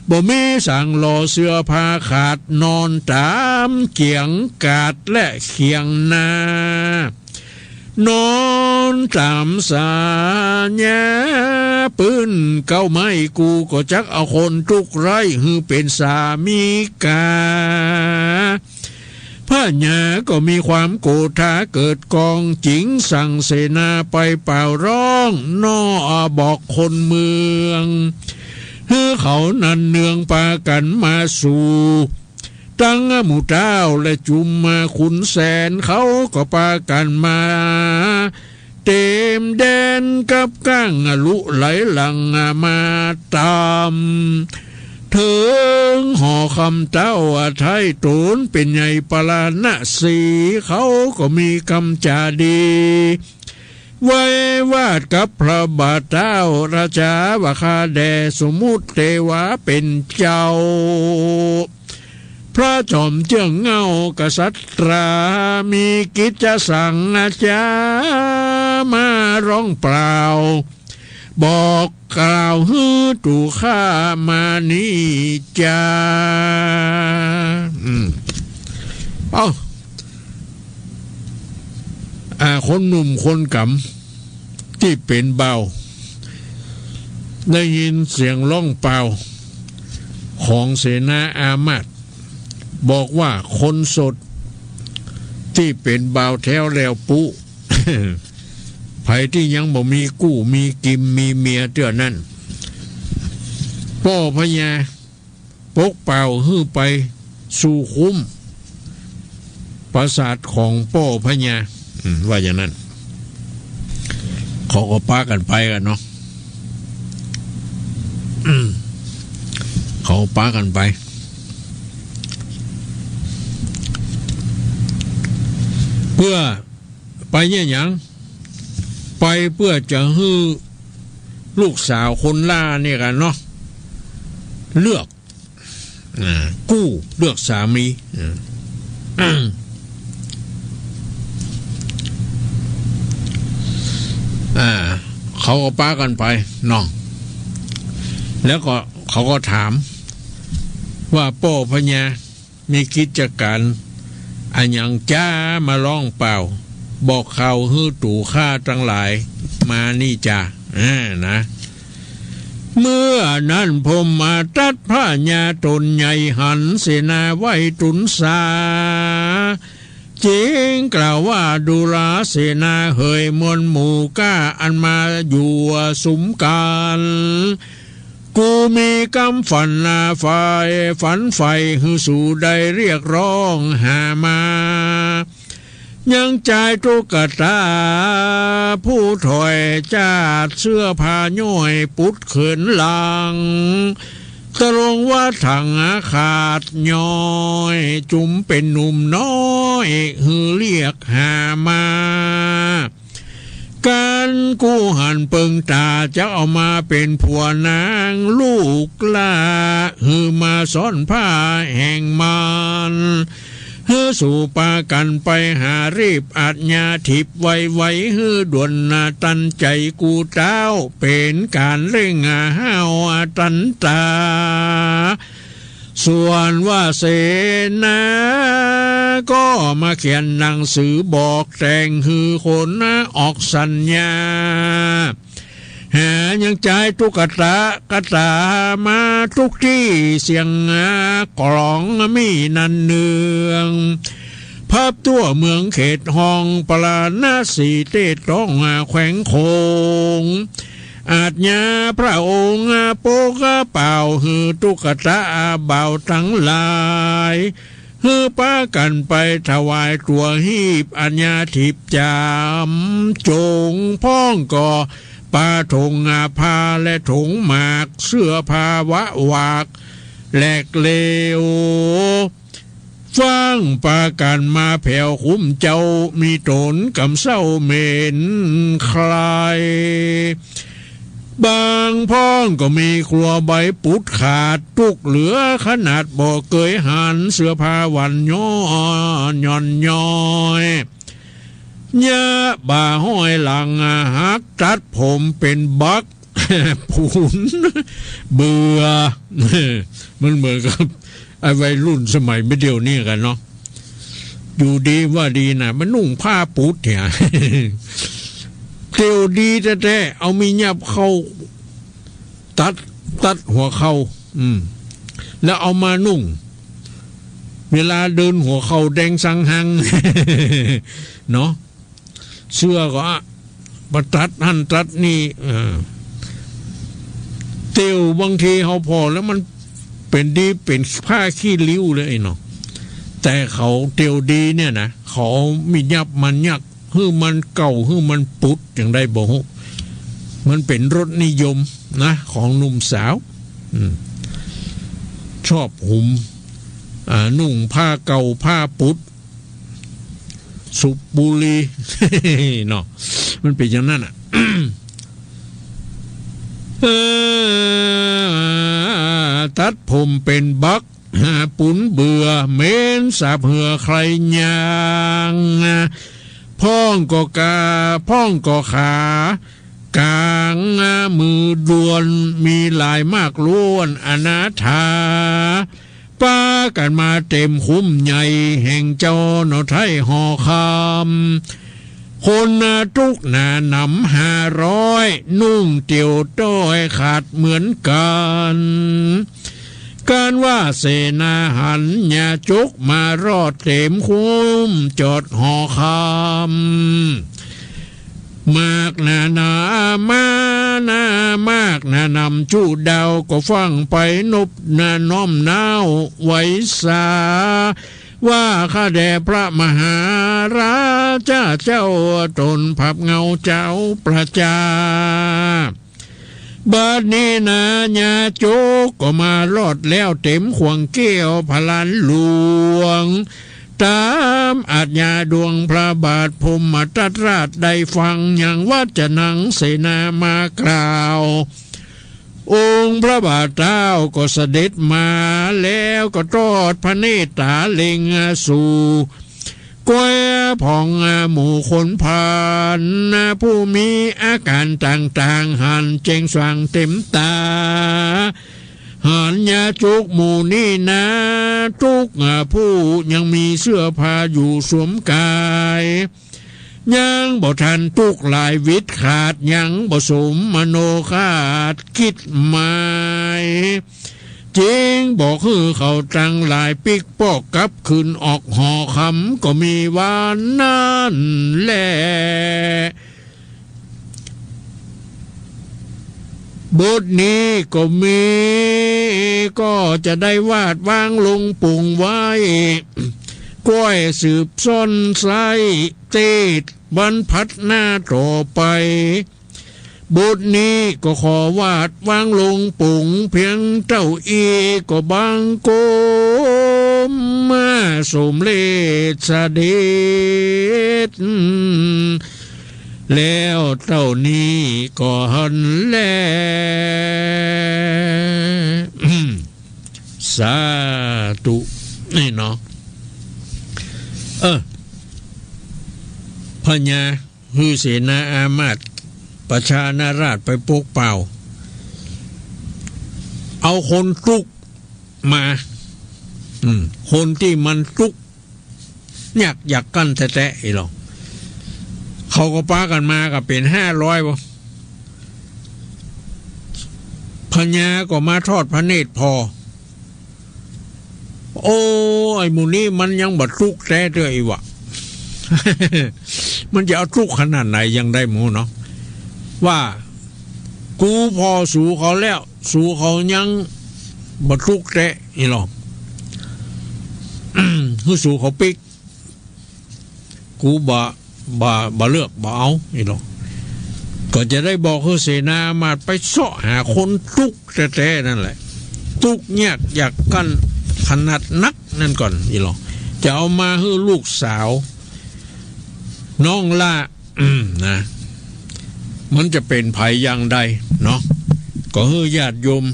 บ่มีสังหล่อเสื้อผ้าขาด นอนต๋ามเขียงกาดและเขียงนา นอนต๋ามสาญา ปื้นเก๊าไม้ กูก็จักเอาคนทุกข์ไร้หื้อเป๋นสามีกา พญาก็มีความโกรธาเกิดกอง จึงสั่งเสนาไปเป่าร้อง นอกบอกคนเมือง หื้อเขานั้นเนืองปากั๋นมาสู่ ตังหมู่เต้าและจุมมาขุนแสน เขาก็ปากั๋นมา เต๋มแดนกับก้างลุไหลหลั่งมาต๋าม เถิงหอคำเต้าไท้ต๋นเป๋นใหญ่ปาราณสี เขาก็มีกำจ๋าดี ไว้วาดกับพระบาทเต้าราจาว่า ข้าแด่สมมุติเตวาเป๋นเจ้า พระจอมเจื้องเหง้ากษัตรา มีกิจจะสั่งอาจามาร้องเป่า บอกกล่าวหื้อตู่ข้ามานี้จา อืม เอ้า อ่า คนหนุ่มคนก๋ำตี้เป๋นบ่าว ได้ยินเสียงร้องเป่าของเสนาอามาตย์ บอกว่าคนโสดตี้เป๋นบ่าวแท้วแล้วปุ๊ ใผตี้ยังบ่มีกู้มีกิมมีเมียเตื้อนั้น ป้อพญา ปกเป่าหื้อไปสู่คุ้มปราสาทของป้อพญา อืม ว่าอย่างนั้น เขาก็ปากั๋นไปกั๋นเนาะ อืม เขาปากั๋นไป เปื้อไปเนี่ยหยัง ไปเปื้อจะหื้อลูกสาวคนหล้าเนี่ยกั๋นเนาะ เลือก อ่า กู้เลือกสามี อ่า อ่า เขาก็ปากั๋นไปเนาะ แล้วก็เขาก็ถามว่า ป้อพญา มีกิจก๋านอะหยังจ๊ามาร้องเป่า บอกข่าวหื้อตู่ข้าตังหลายมานี่จา อ่า นะ เมื่อนั้นพรหมทัตพญาต๋นใหญ่หันเสนาไหว้ตุ๊นสา จึงกล่าวว่า ดูราเสนาเหย มวลหมู่ก้าอันมาอยู่สุมกั๋น กูมีกำฝันนาใฝ่ ฝันใฝ่หื้อสูได้เรียกร้องหามา ยังจายตุ๊กตา ผู้ถอยจาดเสื้อผ้าย้อยปุดเขินหลัง ตะลงว่าถังขาดย้อย จุมเป๋นหนุ่มน้อยหื้อเรียกหามา กั๋นกู้หันเปิงต๋า จะเอามาเป๋นผัวนางลูกหล้า หื้อมาซ่อนผ้าแห่งมัน หื้อสูปากั๋นไปหารีบ อาชญาถิปไวๆ หื้อด่วนนาตันใจ๋ กูเต้าเป๋นก๋านเร่งห้าวตันต๋า ส่วนว่าเสนา ก็มาเขียนหนังสือบอกแต่งหื้อคนออกสัญญา หายังจายตุ๊กตา กตามาตุ๊กตี้ เสียงกลองมีนันเนือง พับทั่วเมืองเขตห้อง ปาราณสีเตต้องแขวงคง อาชญาพระองค์ปกเป่า หื้อตุ๊กตาบ่าวตังหลาย หื้อปากั๋นไปถวายตั๋วฮีบ อาชญาถิปจ๋ำจ๋ง พ่องก็ปาถงผ้าและถงหมาก เสื้อผ้าวะหวากแหลกเหลว ฟั่งปากั๋นมาแผวคุ้มเจ้า มีต๋นกำเศร้าเหม็นใคร่ บางพ่องก็มีครัวใบปุดขาด ตุ๊กเหลือขนาดบ่เกยหัน เสื้อผ้าหวั่นย้อนหย่อนย้อย เยียะบ่าห้อยหลังหัก ตัดผมเป๋นบัก ผุนเบื่อ มันเหมือนกับไอ้วัยรุ่นสมัยเดี๋ยวนี้กั๋นเนาะ อยู่ดีว่าดีนะ มันนุ่งผ้าปุดเหีย เตียวดีแต๊ๆ เอามีดยับเข้าตัด ตัดหัวเข่า อืม แล้วเอามานุ่ง เวลาเดินหัวเข่าแดงสังหัง เนาะ เสื้อก็อะ มาตัดหั้นตัดนี่ เออ เตียวบางทีเฮาผ่อแล้วมันเป๋นดีเป๋นผ้าขี้ริ้วเลยเนาะ แต่เขาเตียวดีเนี่ยนะ เขามีดยับมันยัก หื้อมันเก่า หื้อมันปุด จั่งใดบ่ฮู้ มันเป๋นรสนิยมนะ ของหนุ่มสาว อืม ชอบหุม อ่า นุ่งผ้าเก่า ผ้าปุด สูบบุหรี่ เนาะ มันเป๋นอย่างนั้นอะ เออ ตัดผมเป๋นบัก หาปุนเบื่อ เหม็นสาบเหื่อใคร่ยาง พ่องก็กา พ่องก็ขา ก๋างมือด่วน มีหลายมากล้วนอนาถา ปากั๋นมาเต๋มคุ้มใหญ่ แห่งเจ้าหนอไทยหอคำ คนตุ๊กหนาหนำห้าร้อย นุ่งเตียวต้อยขาดเหมือนกั๋น กั๋นว่าเสนาหันยาจกมารอดเต๋มคุ้มจอดหอคำ มากหนาหนามาหนามากหนาหนำ จุดาวก็ฟั่งไปนบหนาน้อมน้าวไหว้สา ว่าข้าแด่พระมหาราชาเจ้า ตนผับเงาเจ้าประจา บัดนี้นายาจกก็มารอดแล้ว เต๋มข่วงแก้วพลานหลวง ต๋ามอาชญาดวงพระบาทพรหมทัตราช ได้ฟังยังวัจนังเสนามากล่าว องค์พระบาทเต้าก็เสด็จมา แล้วก็ทอดพระเนตรต๋าเล็งสู่ แกว่ผ่องหมู่คนพาล ผู้มีอาก๋านต่างๆ หันแจ้งสว่างเต๋มต๋า หันยาจกหมู่นี้นา ตุ๊กผู้ยังมีเสื้อผ้าอยู่สวมก๋าย ยังบ่ทันตุ๊กหลายวิดขาด ยังบ่สมมโนคาดคิดหมาย จึงบอกหื้อเขาตังหลายปิ๊กปอกกลับคืนออกหอคำ ก็มีวานั้นแล บทนี้ก็มี ก็จะได้วาดวางลงปุงไว้ ก้อยสืบซ่อนไส้ เตดวันพัดหน้าต่อไป บทนี้ก็ขอวาดวางลงปุงเพียงเต้าอี้ ก็บังคมมาสมเร็จเสด็จ แล้วเต้านี้ก็หั้นแล สาธุ นี่เนาะ เออ พญา หื้อเสนาอามาตย์ประชานาราษฎร์ไปปกเป่า เอาคนตุ๊กข์มา อืม คนตี้มันตุ๊กข์ยากอยากกั้นแต๊ๆ อี้หลอ เขาก็ปากั๋นมาก็เป๋นห้าร้อยบ่ พญาก็มาทอดพระเนตรผ่อ โอ้ ไอ้หมู่นี้มันยังบ่ตุ๊กข์แต๊เตื้ออี้วะ มันจะเอาตุ๊กข์ขนาดไหนยังได้หมู่เนาะ ว่ากูผ่อสูเขาแล้ว สูเขายังบ่ตุ๊กข์แต๊อี้หลอ หื้อสูเขาปิ๊ก กูบ่ บ่ บ่เลือกบ่เอาอี้หลอ ก็จะได้บอกหื้อเสนาอามาตย์ไปเซาะหาคนตุ๊กข์แต๊ๆ นั่นแหละ ตุ๊กข์ยากอยากกั้นขนาดนักนั่นก่อนอี้หลอ จะเอามาหื้อลูกสาว น้องหล้า อืม นะ มันจะเป๋นใผอย่างใดเนาะ ก็หื้อญาติโยม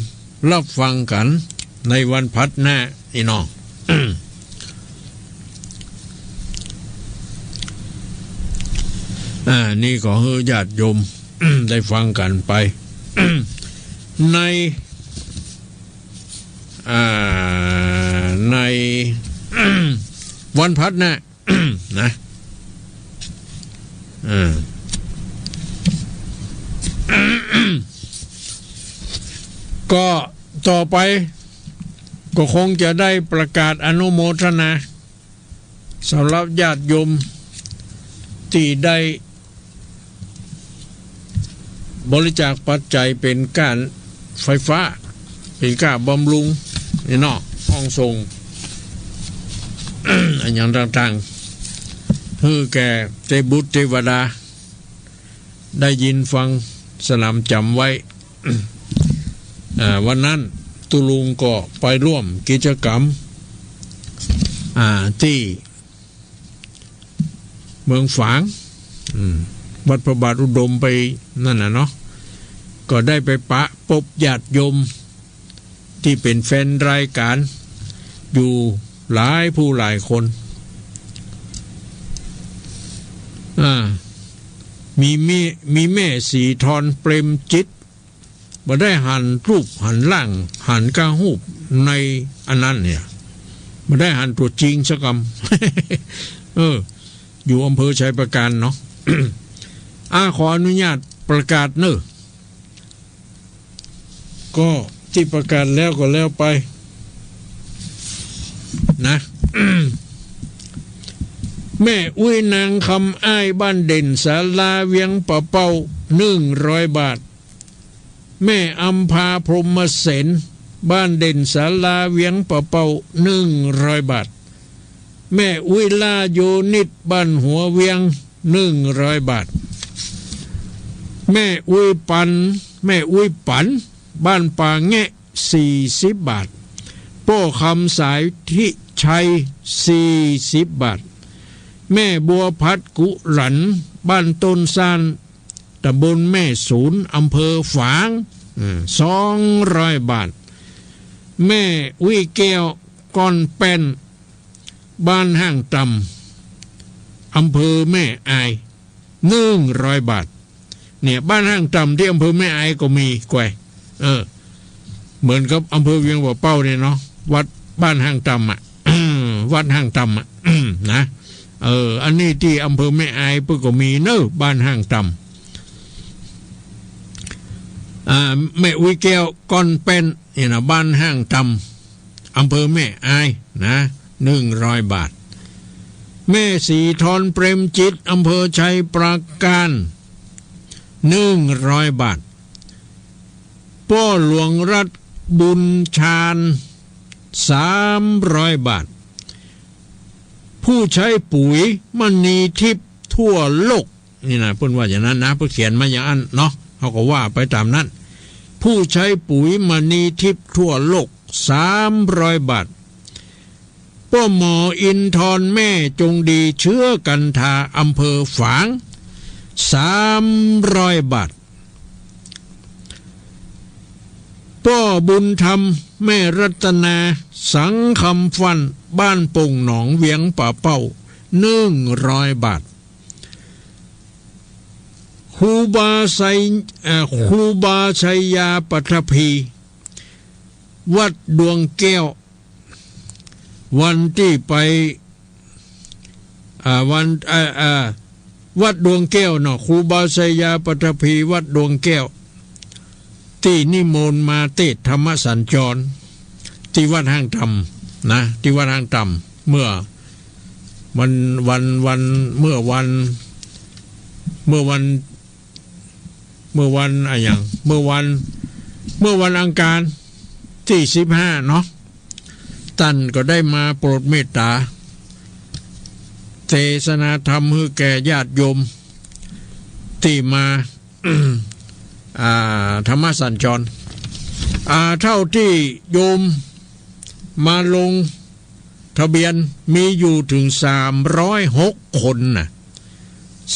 ฮับฟังกั๋นในวันพัดหน้าอี้เนาะ อ่า นี่ก็หื้อญาติโยม ได้ฟังกั๋นไป ใน อ่า ใน วันพัดหน้า นะ อ่า ก็ต่อไปก็คงจะได้ประกาศอนุโมทนา สำหรับญาติโยมตี้ได้ บริจาคปัจจัยเป๋นก้าไฟฟ้า เป๋นก้าบำรุง นี่เนาะ ห้องส่ง อะหยังต่างๆ หื้อแก่เตบุตรเตวดา ได้ยินฟังสนำจ๋ำไว้ อ่า วันนั้นตุ๊ลุงก็ไปร่วมกิจกรรม อ่า ตี้ เมืองฝาง อืม วัดพระบาทอุดมไปนั่นน่ะเนาะ ก็ได้ไปปะปบญาติโยมตี้เป๋นแฟนรายก๋านอยู่หลายผู้หลายคน อ่า มีแม่ มีแม่ศรีทรเปรมจิต บ่ได้หันรูปหันร่างหันก้าฮูปในอันนั้นเนี่ย บ่ได้หันตั๋วจริงสักกำ เออ อยู่อำเภอชัยปราการเนาะ อ่า ขออนุญาตประกาศเน่อ ก็ตี้ประกาศแล้วก็แล้วไป นะ แม่อุ๊ยนางคำอ้าย บ้านเด่นศาลา เวียงป่าเป้า หนึ่งร้อยบาท แม่อำภา พรหมเสน บ้านเด่นศาลา เวียงป่าเป้า หนึ่งร้อยบาท แม่อุ๊ยล่า โยนิด บ้านหัวเวียง หนึ่งร้อยบาท แม่อุ๊ยปัน แม่อุ๊ยปัน บ้านป่าแงะ สี่สิบบาท ป้อคำสายทิชัย สี่สิบบาท แม่บัวพัด กุหลัน บ้านต้นซ่าน ตำบลแม่สูน อำเภอฝาง อ่า สองร้อยบาท แม่อุ๊ยแก้ว ก้อนแป้น บ้านห้างต่ำ อำเภอแม่อาย หนึ่งร้อยบาท เนี่ย บ้านห้างต่ำตี้อำเภอแม่อายก็มีแกว่ เออ เหมือนกับอำเภอเวียงป่าเป้าเนี่ยเนาะ วัดบ้านห้างต่ำอะ วัดห้างต่ำอะ นะ เออ อันนี้ตี้อำเภอแม่อายเปิ้นก็มีเน่อ บ้านห้างต่ำ อ่า แม่อุ๊ยแก้ว ก้อนแป้น เนี่ยนะ บ้านห้างต่ำ อำเภอแม่อายนะ หนึ่งร้อยบาท แม่ศรีทร เปรมจิต อำเภอชัยปราการ หนึ่งร้อยบาท ป้อหลวงรัตน์ บุญชาญ สามร้อยบาท ผู้ใช้ปุ๋ยมณีทิพย์ทั่วโลก นี่นะ เปิ้นว่าอย่างนั้นนะ เปิ้นเขียนมาอย่างนั้นเนาะ เฮาก็ว่าไปตามนั้น ผู้ใช้ปุ๋ยมณีทิพย์ทั่วโลก สามร้อยบาท ป้อหมออินทร แม่จงดี เชื้อกันทา อำเภอฝาง สามร้อยบาท ป้อบุญธรรม แม่รัตนา สังคำฟั่น บ้านโป่งหนอง เวียงป่าเป้า หนึ่งร้อยบาท ครูบาไชย เอ่อ ครูบาชัยยาปัทภี วัดดวงแก้ว วันตี้ไป อ่า วัน อ่า อ่า วัดดวงแก้วเนาะ ครูบาชัยยาปัทภี วัดดวงแก้ว ตี้นิมนต์มาเตสน์ธรรมสัญจร ตี้วัดห้างต่ำนะ ตี้วัดห้างต่ำ เมื่อวัน วัน วัน เมื่อวัน เมื่อวัน เมื่อวันอะหยัง เมื่อวัน เมื่อวันอังคารตี้สิบห้าเนาะ ต้านก็ได้มาโปรดเมตตา เตสนาธรรมหื้อแก่ญาติโยมตี้มา อ่า ธรรมสัญจร อ่า เท่าตี้โยมมาลงทะเบียนมีอยู่เถิงสามร้อยหกคนน่ะ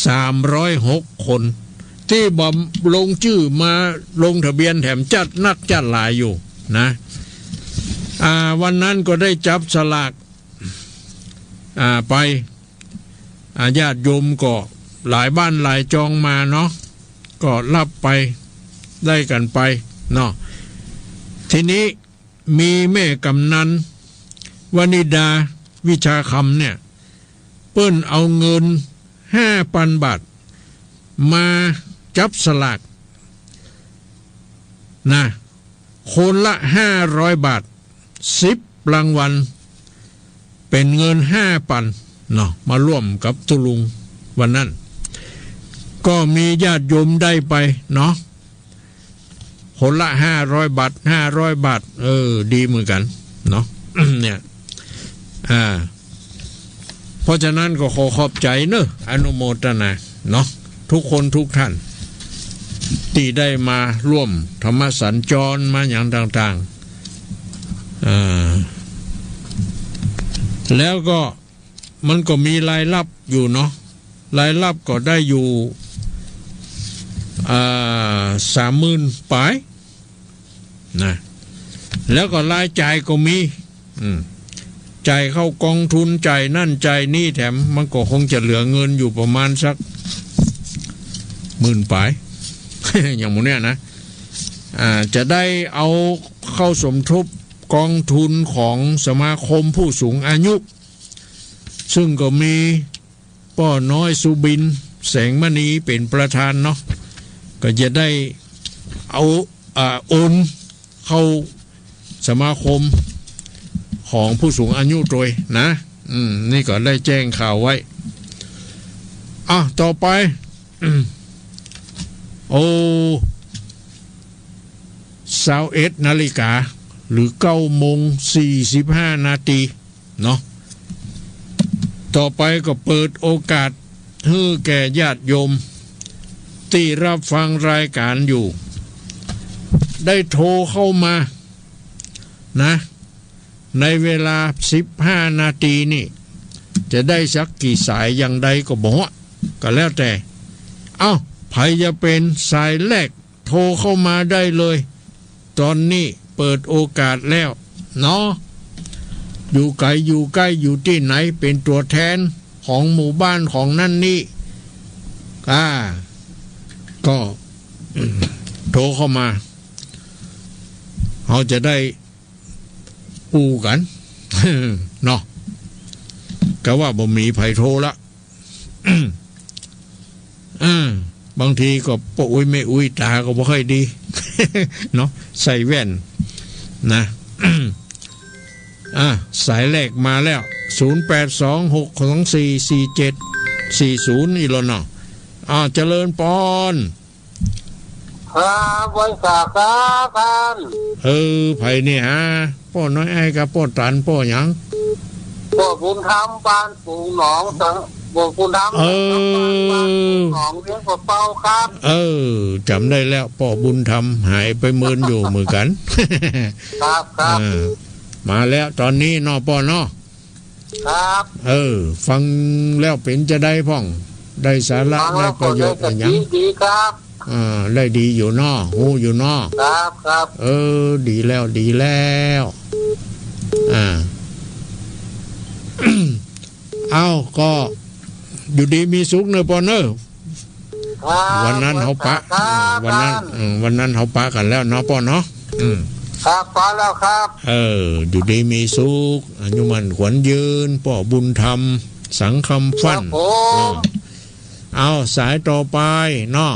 สามร้อยหกคน ตี้บ่ลงจื้อมาลงทะเบียนแถมจัดนักจัดหลายอยู่นะ อ่า วันนั้นก็ได้จับสลาก อ่า ไป อ่า ญาติโยมก็หลายบ้านหลายจองมาเนาะ ก็ฮับไปได้กั๋นไปเนาะ ทีนี้มีแม่กำนันวนิดาวิชาคำเนี่ย เปิ้นเอาเงินห้าปันบาทมาจับสลากนะ คนละห้าร้อยบาท สิบรางวัล เป๋นเงินห้าปันเนาะ มาร่วมกับตุ๊ลุงวันนั้น ก็มีญาติโยมได้ไปเนาะ คนละห้าร้อยบาท ห้าร้อยบาท เออ ดีเหมือนกั๋นเนาะ เนี่ย อ่า เพราะฉะนั้นก็ขอขอบใจ๋เนาะ อนุโมทนาเนาะ ทุกคนทุกท่าน ตี้ได้มาร่วมธรรมสัญจรมาหยังต่างๆ อ่า แล้วก็มันก็มีรายฮับอยู่เนาะ รายฮับก็ได้อยู่ อ่า สามหมื่นป๋าย นะ แล้วก็รายจ่ายก็มี อืม จ่ายเข้ากองทุน จ่ายนั่นจ่ายนี่ แถมมันก็คงจะเหลือเงินอยู่ประมาณสักหมื่นป๋าย อย่างหมู่เนี่ยนะ อ่า จะได้เอาเข้าสมทบกองทุนของสมาคมผู้สูงอายุ ซึ่งก็มี ป้อน้อยสุบิน แสงมณี เป๋นประธานเนาะ ก็จะได้เอา อ่า โอนเข้าสมาคมของผู้สูงอายุโตยนะ อืม นี่ก็ได้แจ้งข่าวไว้ อ่ะ ต่อไป อืม โอ้ ซาวเอ็ดนาฬิกา หรือเก้าโมงสี่สิบห้านาที เนาะ ต่อไปก็เปิดโอกาสหื้อแก่ญาติโยมตี้ฮับฟังรายก๋านอยู่ ได้โทรเข้ามานะ ในเวลาสิบห้านาทีนี่ จะได้สักกี่สายอย่างใดก็บ่ฮู้ ก็แล้วแต่ เอ้า ใผจะเป๋นสายแรก โทรเข้ามาได้เลย ต๋อนนี้เปิดโอกาสแล้วเนาะ อยู่ไก๋อยู่ใก้อยู่ตี้ไหน เป๋นตั๋วแทนของหมู่บ้านของนั่นนี่ อ่า ก็ โทรเข้ามา เฮาจะได้อู้กั๋น เนาะ กะว่าบ่มีใผโทรละ อ่า บางทีก็ป้ออุ๊ยแม่อุ๊ยต๋าก็บ่ค่อยดี เนาะ ใส่แว่น นะ อ่ะ สายแรกมาแล้ว ศูนย์แปดสอง หกสองสี่ สี่เจ็ดสี่ศูนย์ อีหล่อเนาะ อ่า เจริญปอน ครับ ไหว้สาครับท่าน เออ ใผเนี่ยฮะ ป้อน้อยอ้ายกับป้อตัน ป้อหยัง ป้อบุญธรรม บ้านปูงหนอง สัง ป้อบุญธรรม เออ บ้านปูงหนอง เวียงป่าเป้าครับ เออ จ๋ำได้แล้ว ป้อบุญธรรม หายไปเมินอยู่เหมือนกั๋น ครับ ครับ อ่า มาแล้วต๋อนนี้เนาะ ป้อเนาะ ครับ เออ ฟังแล้วเป๋นจาใดพ่อง ได้สาระ ฟังแล้ว ได้ประโยชน์ ก็ได้ อะหยัง ดี ดีครับ อ่า ได้ดีอยู่เนาะ ฮู้อยู่เนาะ ครับ ครับ เออ ดีแล้ว ดีแล้ว อ่า เอ้า ก็อยู่ดีมีสุขเน่อป้อเน่อ ครับ วันนั้นเฮาปะ ครับ วันนั้น ครับ เออ วันนั้นเฮาปะกั๋นแล้วเนาะป้อเนาะ อืม ครับ ปะแล้วครับ เออ อยู่ดีมีสุข อายุมั่นขวัญยืน ป้อบุญธรรม สังคำฟั่น ครับผม เนาะ เอาสายต่อไปเนาะ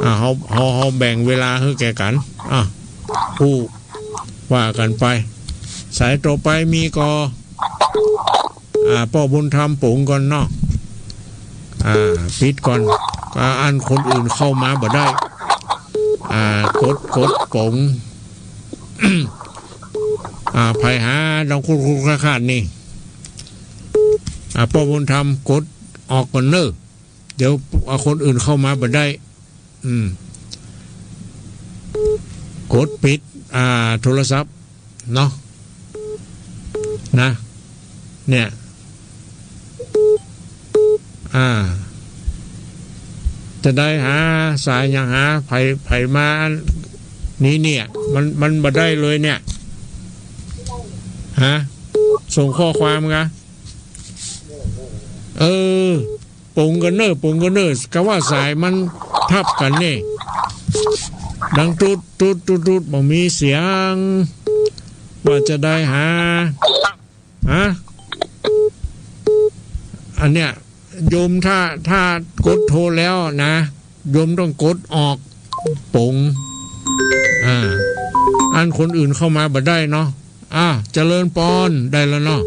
อ่า เฮา เฮา เฮาแบ่งเวลาหื้อแก่กั๋น อ่ะ ผู้ว่ากั๋นไป สายต่อไปมีก่อ อ่า ป้อบุญธรรมป๋งก่อนเนาะ อ่า ปิดก่อน อ่า อันคนอื่นเข้ามาบ่ได้ อ่า กด กดป๋ง อ่า ใผหาดองคุดคุดคาดๆ นี่ อ่า ป้อบุญธรรมกดออกก่อนเน่อ เดี๋ยว อ่า คนอื่นเข้ามาบ่ได้ อืม กดปิด อ่า โทรศัพท์เนาะ นะ เนี่ย อ่า จะได้หาสายหยังหา ใผ ใผมาอันนี้เนี่ย มัน มันบ่ได้เลยเนี่ย ฮะ ส่งข้อความกะ เออ ป๋งกั๋นเน่อ ป๋งกั๋นเน่อ กะว่าสายมันทับกั๋นนี่ ดังตุ๊ด ตุ๊ด ตุ๊ด ตุ๊ด บ่มีเสียง ว่าจะได้หา ฮะ อันเนี้ย โยมถ้า ถ้ากดโทรแล้วนะ โยมต้องกดออกป๋ง อ่า อันคนอื่นเข้ามาบ่ได้เนาะ อ่า เจริญปอน ได้แล้วเนาะ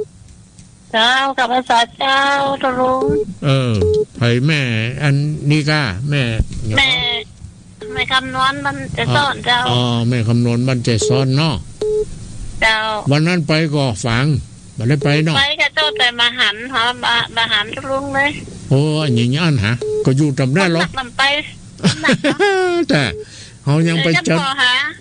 เจ้า กราบนมัสก๋ารเจ้า ตาลุง เออ ใผแม่อันนี้ก้า แม่หยัง แม่ แม่คำนวณบ้านแจซ้อนเจ้า อ๋อ แม่คำนวณบ้านแจซ้อนเนาะ เจ้า วันนั้นไปก่อฝาง บ่ได้ไปเนาะ ไปกะเจ้า แต่บ่หันหา บ่ บ่หันตาลุงเลย โอ้ อันนี้อันหา ก็อยู่ต๋ามนั้นเหรอ นักนำไป นักเนาะ แต่เฮายังไป เออ จัด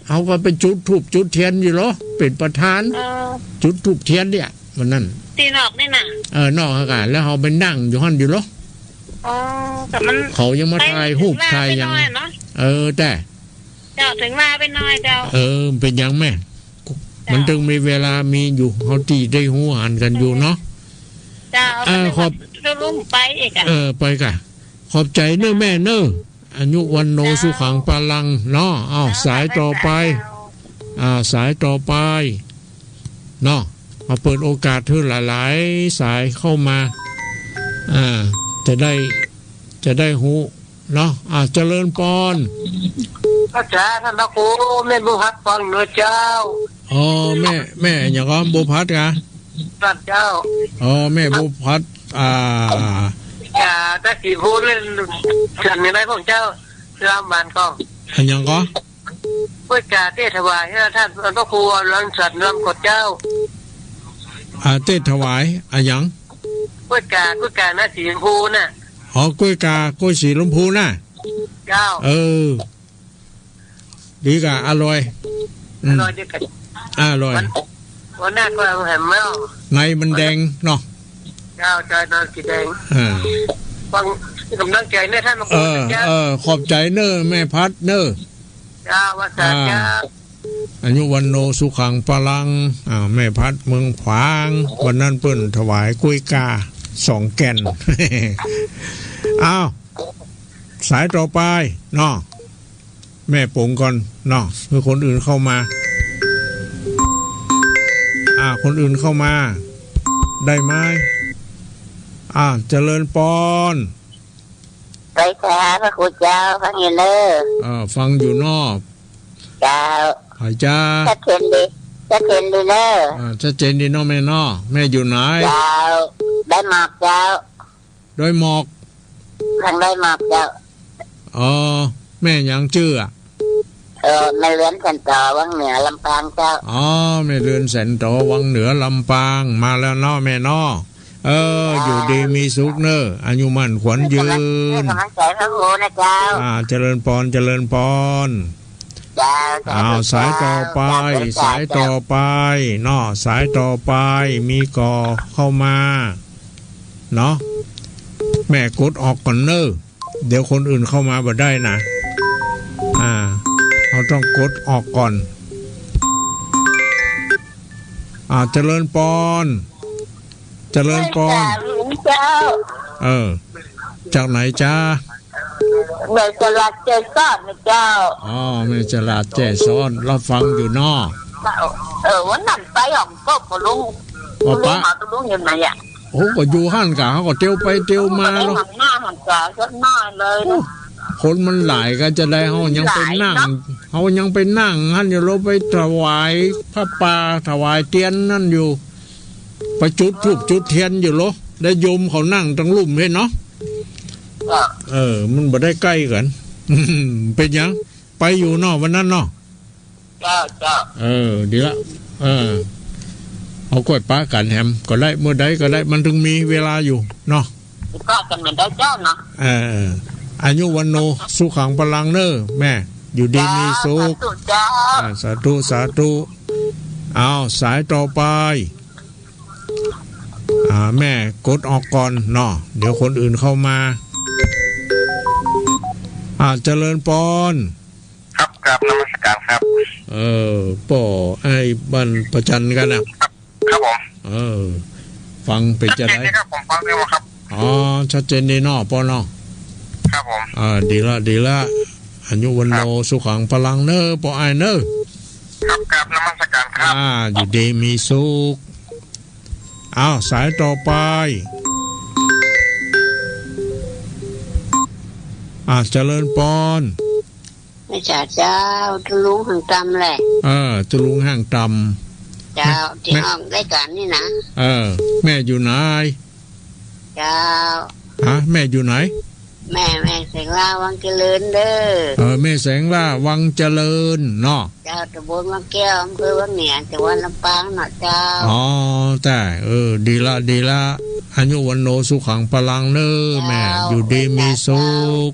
เฮาก็ไปจุดธูปจุดเตียนอยู่เหรอ เป๋นประธาน เออ จุดธูปเตียนเนี่ย วันนั้น ตี้นอกนี่นะ เออ นอกอากาศ แล้วเฮาไปนั่งอยู่หั้นอยู่เหรอ อ๋อ แต่มัน เขายังมาถ่ายรูป ไป ถ่ายหยัง ถึงว่าไปหน่อยเนาะ เออ แต่ เจ้า ถึงว่าไปหน่อยเจ้า เออ เป๋นหยังแม่ เจ้า มันตึงมีเวลามีอยู่ เฮาตี้ได้ฮู้หันกั๋นอยู่เนาะ เจ้า เออ ขอบ ตาลุงไปอีกอะ เออ ไปก่ะ ขอบใจ๋เน่อแม่เน่อ อายุวัณโณ เจ้า สุขังพลังเนาะ อ้าว เจ้า สายต่อไป เจ้า อ่า สายต่อไปเนาะ มาเปิดโอกาสหื้อหลายๆ สายเข้ามา อ่า จะได้ จะได้ฮู้เนาะ อ่า เจริญปอน อาจ๋ารย์ ต้านพระครู แม่บัวผัดปองเน่อเจ้า อ๋อ แม่ แม่หยังก่อ บัวผัดก่ะ ผัดเจ้า อ๋อ แม่บัวผัด อ่า อ่า ตาสีพูดเล่น สันอย่างไรพวกเจ้า ลำบานกอง อะหยังก่อ กล้วยกาเต้ถวายให้ต้านพระครู ลำสันลำกดเจ้า อ่า เต้ถวาย อะหยัง กล้วยกา กล้วยกาหน้าสีชมพูน่ะ อ๋อ กล้วยกา กล้วยสีชมพูน่ะ เจ้า เออ ดีก่ะ อร่อย อืม อร่อยดีก่ะ อร่อย วัน วันหน้าก็เอาแหมมา ในมันแดงเนาะ เจ้า เจ้า ในสีแดง อ่า ฟังกำลังใจ๋เน่อต้านพระครู เออ เจ้า เออ ขอบใจ๋เน่อ แม่ผัดเน่อ เจ้า ว่าสา อ่า เจ้า อายุวัณโณ สุขังพลัง อ่า แม่ผัดเมืองขวาง วันนั้นเปิ้นถวายกล้วยกาสองแก่น อ้าว สายต่อไปเนาะ แม่ป๋งก่อนเนาะ หื้อคนอื่นเข้ามา อ่า คนอื่นเข้ามา ได้ไหม อ่า เจริญปอน ไปค่ะ พระครูเจ้า ฟังอยู่เน่อ อ่า ฟังอยู่เน่อ เจ้า หายจ้า ชัดเจนดี ชัดเจนดีเน่อ อ่า ชัดเจนดีเน่อแม่เน่อ แม่อยู่ไหน เจ้า ดอยหมอกเจ้า ดอยหมอก ทางดอยหมอกเจ้า อ๋อ แม่หยังจื้ออะ เออ แม่เรือนแสนต๋อ วังเหนือ ลำปางเจ้า อ๋อ แม่เรือนแสนต๋อ วังเหนือ ลำปาง มาแล้วเนาะแม่เนาะ เออ เจ้า อยู่ดีมีสุขเน่อ อายุมั่นขวัญยืน ให้กำลัง ให้กำลังใจพระครูนะเจ้า อ่า เจริญปอน เจริญปอน เจ้า สาธุ อ้าว สายต่อไป เจ้า สายต่อไปเนาะ สายต่อไป มีก่อเข้ามาเนาะ แม่กดออกก่อนเน่อ เดี๋ยวคนอื่นเข้ามาบ่ได้นะ อ่า เฮาต้องกดออกก่อน อ่า เจริญปอน เจริญปอน หลวงเจ้า เออ จากไหนจ๊ะ แม่จรัสแจ้ซ้อนนะเจ้า อ๋อ แม่จรัสแจ้ซ้อน เราฟังอยู่เนาะ เออ วันนั้นไปหอมกบกับลุง อ๋อ ลุง ปะ หาตัวลุงอยู่ไหนอะ โอ้ ก็อยู่หั้นกะ เฮาก็เตียวไปเตียวมา ลุงก็ได้ เนาะ หันหน้าหันต๋าสักหน้อยเลย โอ้ คนมันหลายก็จะได้ เฮายังไปนั่ง หลายเนาะ เฮายังไปนั่งหั้นอยู่ เราไปถวายผ้าป่า ถวายเตียนนั่นอยู่ ไปจุดธูปจุดเตียนอยู่โล ได้โยมเขานั่งตังลุ่มเห็นเนาะ เออ เออ มันบ่ได้ใก้กั๋น เป็นหยัง ไปอยู่เนาะวันนั้นเนาะ เจ้า เจ้า เออ ดีละ เออ เอาก้อยปะกั๋นแหมก็ได้ เมื่อใดก็ได้ มันถึงมีเวลาอยู่เนาะ ปะกั๋นเหมือนได้เจ้าเนาะ เออ อายุวัณโณ สุขัง พลัง เน่อแม่ อยู่ดีมีสุข เจ้า สาธุเจ้า อ่า สาธุ สาธุ เอา สายต่อไป อ่า แม่กดออกก่อนเนาะ เดี๋ยวคนอื่นเข้ามา อ่า เจริญปอน ครับ กราบนมัสการครับ เออ ป้ออ้ายบ้านประจันกั๋นนะ ครับ ครับผม เออ ฟังเป๋นจาใด ชัดเจนดีครับ ผมฟังได้หมดครับ อ๋อ ชัดเจนดีเนาะป้อเนาะ ครับผม อ่า ดีละ ดีละ อายุวัณโณ ครับ สุขัง พลัง เน่อ ป้ออ้ายเน่อ ครับ กราบนมัสการครับ อ่า อยู่ดีมีสุข อ้าว สายต่อไป อ่า เจริญปอน แม่จ๋าเจ้า ตุ๊ลุงห้างต่ำแหละ เออ ตุ๊ลุงห้างต่ำ เจ้า แม่ ตี้ออกรายก๋านนี่นะ เออ แม่อยู่ไหน เจ้า ฮะ แม่อยู่ไหน แม่ แม่แสงล่าวังเจริญเน่อ เออ แม่แสงล่าวังเจริญเนาะ เจ้า ต๋ำบลวังแก้ว อำเภอวังเหนือ จังหวัดลำปางเนาะเจ้า อ๋อ แต่ เออ ดีละ ดีละ อายุวัณโณ สุขัง พลัง เน่อ เจ้า แม่ อยู่ดีมีสุข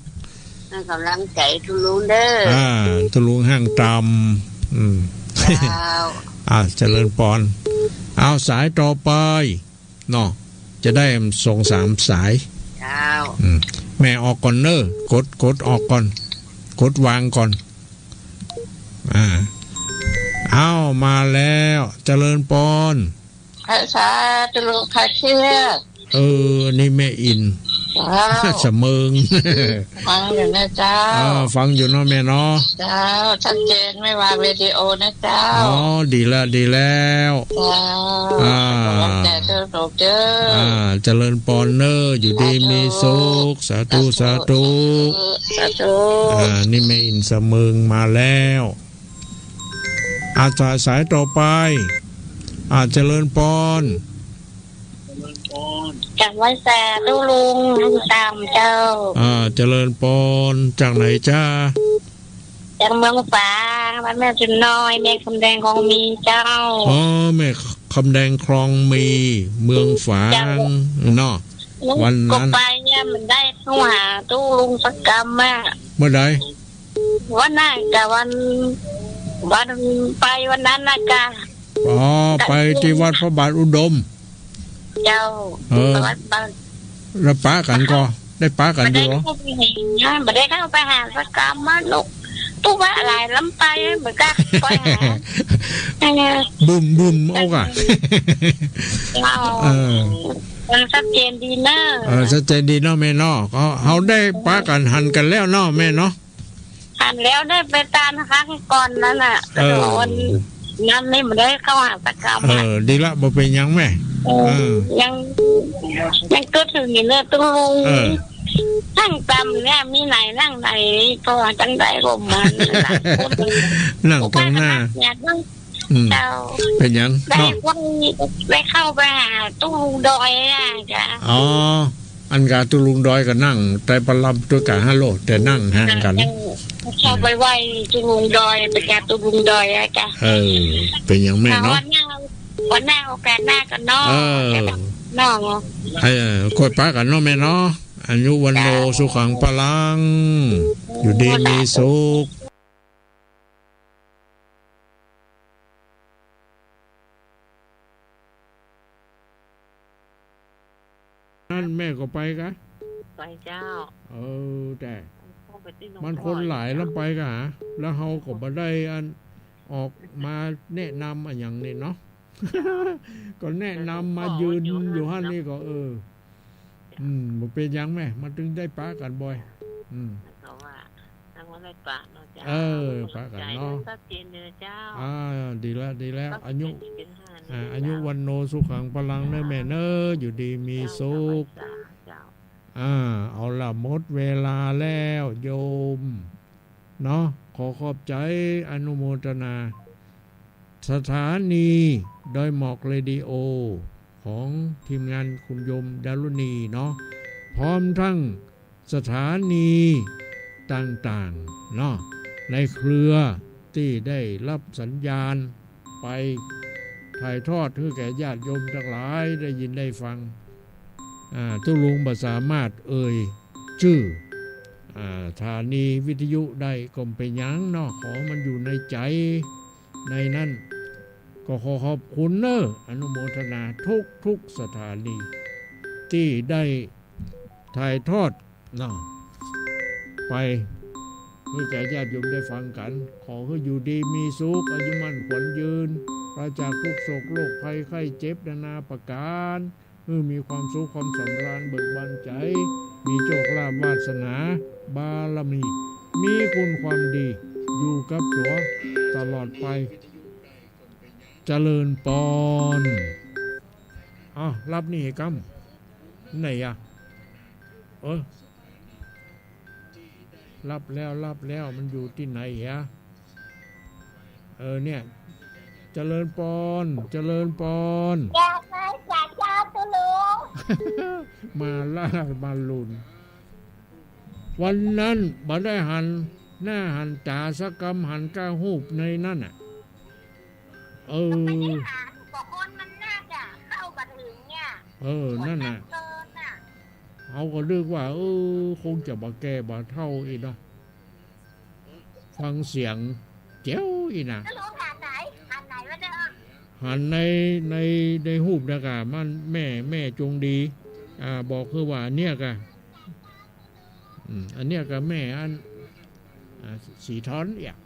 ให้ก๋ำลังใจ๋ตุ๊ลุงเน่อ อ่า ตุ๊ลุงห้างต่ำ อืม เจ้า อ่า เจริญปอน เอา สายต่อไป เนาะ จะได้สองสามสาย เจ้า อืม แม่ออกก่อนเน่อ กด กดออกก่อน กดวางก่อน อ่า อ้าว มาแล้ว เจริญปอน พระสาธุลูก พระเชื่อ เออ นี่แม่อิน เจ้า สะเมิง ฟังอยู่นะเจ้า เออ ฟังอยู่เนาะแม่เนาะ เจ้า ชัดเจน ไม่วางวิดีโอนะเจ้า อ๋อ ดีละ ดีแล้ว เจ้า อ่า ขอบใจเจ้า เจ้า อ่า เจริญปอนเน่อ อยู่ดีมีสุข สาธุ สาธุ สาธุ อ่า นี่แม่อินสะเมิงมาแล้ว อ่า สาย สายต่อไป อ่า เจริญปอน จากวัดแสตุ๊ลุงห้างต่ำเจ้า อ่า เจริญปอน จากไหนจ๊ะ จากเมืองฝาง บ้านแม่สุนน้อย แม่คำแดงคลองมีเจ้า อ๋อ แม่คำแดงคลองมี เมืองฝาง เจ้า เนาะ วันนั้น ก็ไปเนี่ยมันได้เข้าหาตุ๊ลุงสักกำอะ เมื่อใด วันนั้นกับวัน วันไปวันนั้นนะกะ อ๋อ ไปตี้วัดพระบาทอุดม เจ้า เออ วัดบ้าน แล้วปะกั๋นก่อ ได้ปะกั๋นอยู่บ่ ได้เข้าไปหา บ่ได้เข้าไปหาสักกำอะลูก ตุ๊ว่าหลายล้ำไปเหมือนกั๋น ไปหา เออ บึ้มบึ้มเอาก่ะ เจ้า เออ มันชัดเจนดีเน่อ เออ ชัดเจนดีเนาะแม่เนาะ ก็เฮาได้ปะกั๋นหันกั๋นแล้วเนาะแม่เนาะ หันแล้วได้ไปตานฮักก่อนนั่นน่ะ เออ แต่ว่าวันนั้นนี่มันได้เข้าหาสักกำ เออ อะ ดีละ บ่เป๋นหยังแม่ เออ เออ ยัง ยังกึ๊ดถึงอยู่เน่อตุ๊ลุง เออ นั่งต่ำเนี่ย มีไหนนั่งไหน เพราะว่าจั่งใดก็มันหลายคน นั่งตรงหน้า เนี่ย อืม เจ้า เป๋นหยัง ได้ เนาะ ไหว้ ไหว้เข้าไปหาตุ๊ลุงดอยอะเจ้า อ๋อ อันกาตุ๊ลุงดอยก็นั่งใต้ประลับตวยกั๋นฮั้นโล แต่นั่งห่างกั๋น เออ เข้าไปไหว้ตุ๊ลุงดอย ไปกราบตุ๊ลุงดอยอะเจ้า เออ เป๋นหยังแม่เนาะ วันหน้า วันหน้าโอกาสหน้ากั๋นเนาะ เออ เนาะ เออ ค่อยปะกั๋นเนาะแม่เนาะ อายุวัณโณ สุขังพลัง อยู่ดีมีสุข นั่นแม่ก็ไปกะ ไปเจ้า เออ แต่ ไปตี้หลวงพ่อ มันคนหลายแล้วไปกะหา แล้วเฮาก็บ่ได้อัน ออกมาแนะนำอะหยังนี่เนาะ ก็แนะนำมายืนอยู่หั้นนี่ก็ เออ อืม บ่เป๋นหยังแม่ มันตึงได้ปะกั๋นบ่อย อืม ก็ว่า ตั้งว่าได้ปะเนาะเจ้า เออ ปะกั๋นเนาะ ชัดเจนเลยเจ้า อ่า ดีแล้ว ดีแล้ว อายุ อ่า อายุวัณโณ สุขังพลังเน้อแม่เน้อ อยู่ดีมีสุข เจ้า อ่า เอาล่ะ หมดเวลาแล้วโยม เนาะ ขอขอบใจ๋อนุโมทนา สถานีดอยหมอกเรดิโอ ของทีมงานคุณโยมดารุณีเนาะ พร้อมทั้งสถานีต่างๆ เนาะ ในเครือตี้ได้ฮับสัญญาณไปถ่ายทอดหื้อแก่ญาติโยมตังหลายได้ยินได้ฟัง อ่า ตุ๊ลุงบ่สามารถเอ่ยจื้อ อ่า สถานีวิทยุได้ก็บ่เป๋นหยังเนาะ ขอมันอยู่ในใจ๋ในนั้น ก็ขอขอบคุณเน้อ อนุโมทนาทุกๆ สถานีตี้ได้ถ่ายทอดเนาะ ไปหื้อแก่ญาติโยมได้ฟังกั๋น ขอหื้ออยู่ดีมีสุข อายุมั่นขวัญยืน ปราศจากทุกข์โศกโรคภัยไข้เจ็บนานาประก๋าน หื้อมีความสุขความสำราญเบิกบานใจ๋ มีโชคลาภวาสนา บารมี มีคุณความดี อยู่กับตั๋วตลอดไป เจริญปอน อ้าว ฮับนี่กำ ไหนอะ เออ ฮับแล้ว ฮับแล้ว มันอยู่ตี้ไหนอะ เออ เนี่ย เจริญปอน เจริญปอน เจ้าค่ะ เจ้าตุ๊ลุง มาล่ามาลุน วันนั้นบ่ได้หันหน้าหันต๋าสักกำ หันก้าฮูปในนั้นน่ะ เออ ก็ไม่ได้หัน ก็คนมันน่าจะเข้าบ่ถึงเนี่ย เออ นั่นน่ะ คนมันเกินน่ะ เฮาก็นึกว่า เออ คงจะบ่แก่บ่เฒ่าอี้เนาะ ฟังเสียงแจ๋วอี้นะ แล้วลุงหันไหน หันไหนวะเนี่ย หันใน ใน ในฮูปนะกะ มันแม่ แม่จงดี อ่า บอกคือว่าอันเนี้ยกะ อืม อันเนี้ยกะแม่อัน อ่า สีทอนเนี่ย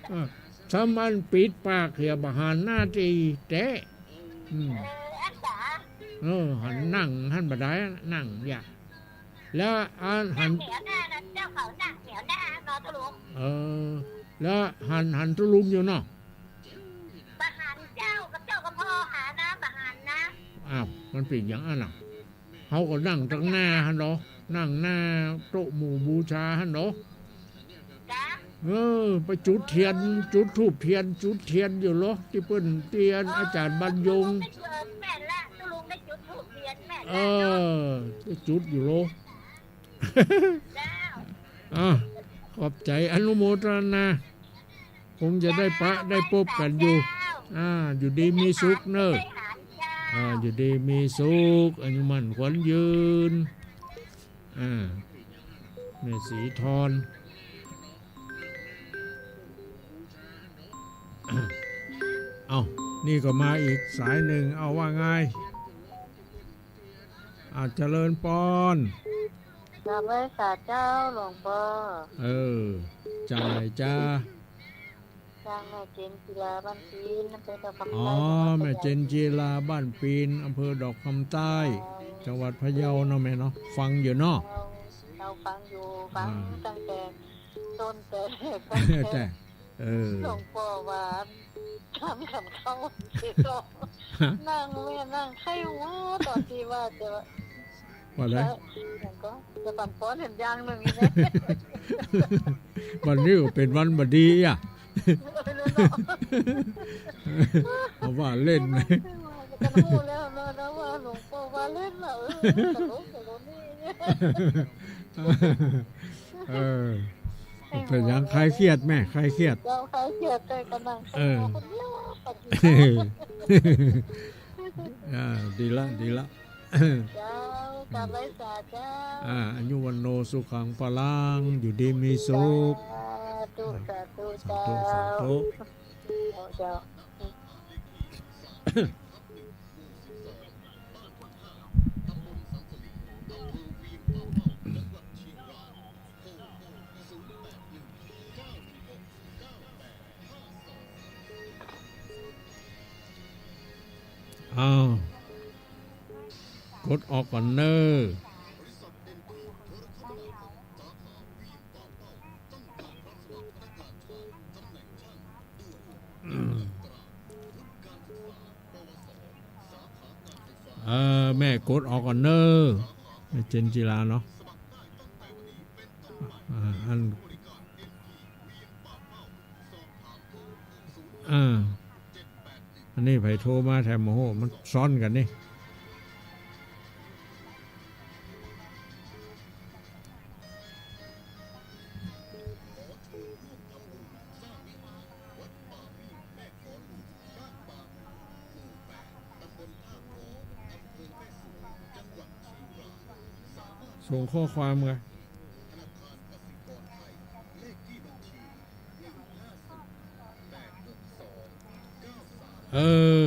เออ ถ้ามันปิดปากเหียบ่หันหน้าตี้แต๊ อืม เออ อันจ๋า เออ หันนั่งหั้นบ่ได้ นั่งอย่า แล้วอันหัน นั่งแถวหน้านะ เจ้าเขานั่งแถวหน้าเนาะตุ๊ลุง เออ แล้วหัน หันตุ๊ลุงอยู่เนาะ บ่หันเจ้า ก็เจ้าก็ผ่อหานะ บ่หันนะ อ้าว มันเป๋นหยังอั้นน่ะ เฮาก็นั่งตังหน้าหั้นเนาะ นั่งหน้าโต๊ะหมู่บูชาหั้นเนาะ เออ ไปจุดเตียน จุดธูปเตียน จุดเตียนอยู่เหรอ ตี้เปิ้น ตี้อาจ๋ารย์บรรยง ตุ๊ลุงได้จุดธูปเตียนแม่นละ ตุ๊ลุงได้จุดธูปเตียนแม่นละ เออ ไปจุดอยู่เหรอ เจ้า อ่ะ ขอบใจ๋อนุโมทนา คงจะได้ปะได้ปบกั๋นอยู่ อ่า อยู่ดีมีสุขเน้อ อ่า อยู่ดีมีสุข อายุมั่นขวัญยืน อ่า แม่สีทอน เอ้า นี่ก็มาอีกสายหนึ่ง เอาว่าไง อ่า เจริญปอน กราบไหว้สาเจ้าหลวงป้อ เออ จากไหนจ๊ะ จากแม่เจนจิราบ้านปีน อำเภอดอกคำใต้ อ๋อ จังหวัดพะเยา แม่เจนจิราบ้านปีน อำเภอดอกคำใต้ เจ้า จังหวัดพะเยาเนาะแม่เนาะ ฟังอยู่เนาะ เจ้า ฟังอยู่ ฟัง อ่า ตั้งแต่ต้นแต่ ตั้งแต่ แต่ เออ หลวงป้อว่า ถามคำเข้า ฮะ นั่งแม่นั่งไข้หัว ตอนตี้ว่าจะ ว่าได๋ แล้วอย่างก็จะปันป้อนเห็นอย่างนึ่งนี่นะ วันนี้ก็เป๋นวันบ่ดีอะ เออ นั่นเนาะ เอาว่าเล่นนะ ก็ฮู้แล้วเนาะ ว่าหลวงป้อว่าเล่นน่ะ เออ ตลก ตลกนี่ เออ เป๋นหยัง คลายเครียดแม่ คลายเครียด เจ้า คลายเครียด ใจ้ ก็นั่ง เออ คนเดียว อ่า ดีละ ดีละ เจ้า กราบไหว้สาเจ้า อ่า อายุวัณโณ สุขัง พลัง อยู่ดีมีสุข สาธุ สาธุ สาธุ เจ้า สาธุ เจ้า อ้าว กดออกก่อนเน้อ เออ แม่กดออกก่อนเน้อ แม่เจนจิราเนาะ อ่า อัน อ่า อันนี้ใผโทรมาแถม โอ้โห มันซ้อนกั๋นนี่ ส่งข้อความไง เออ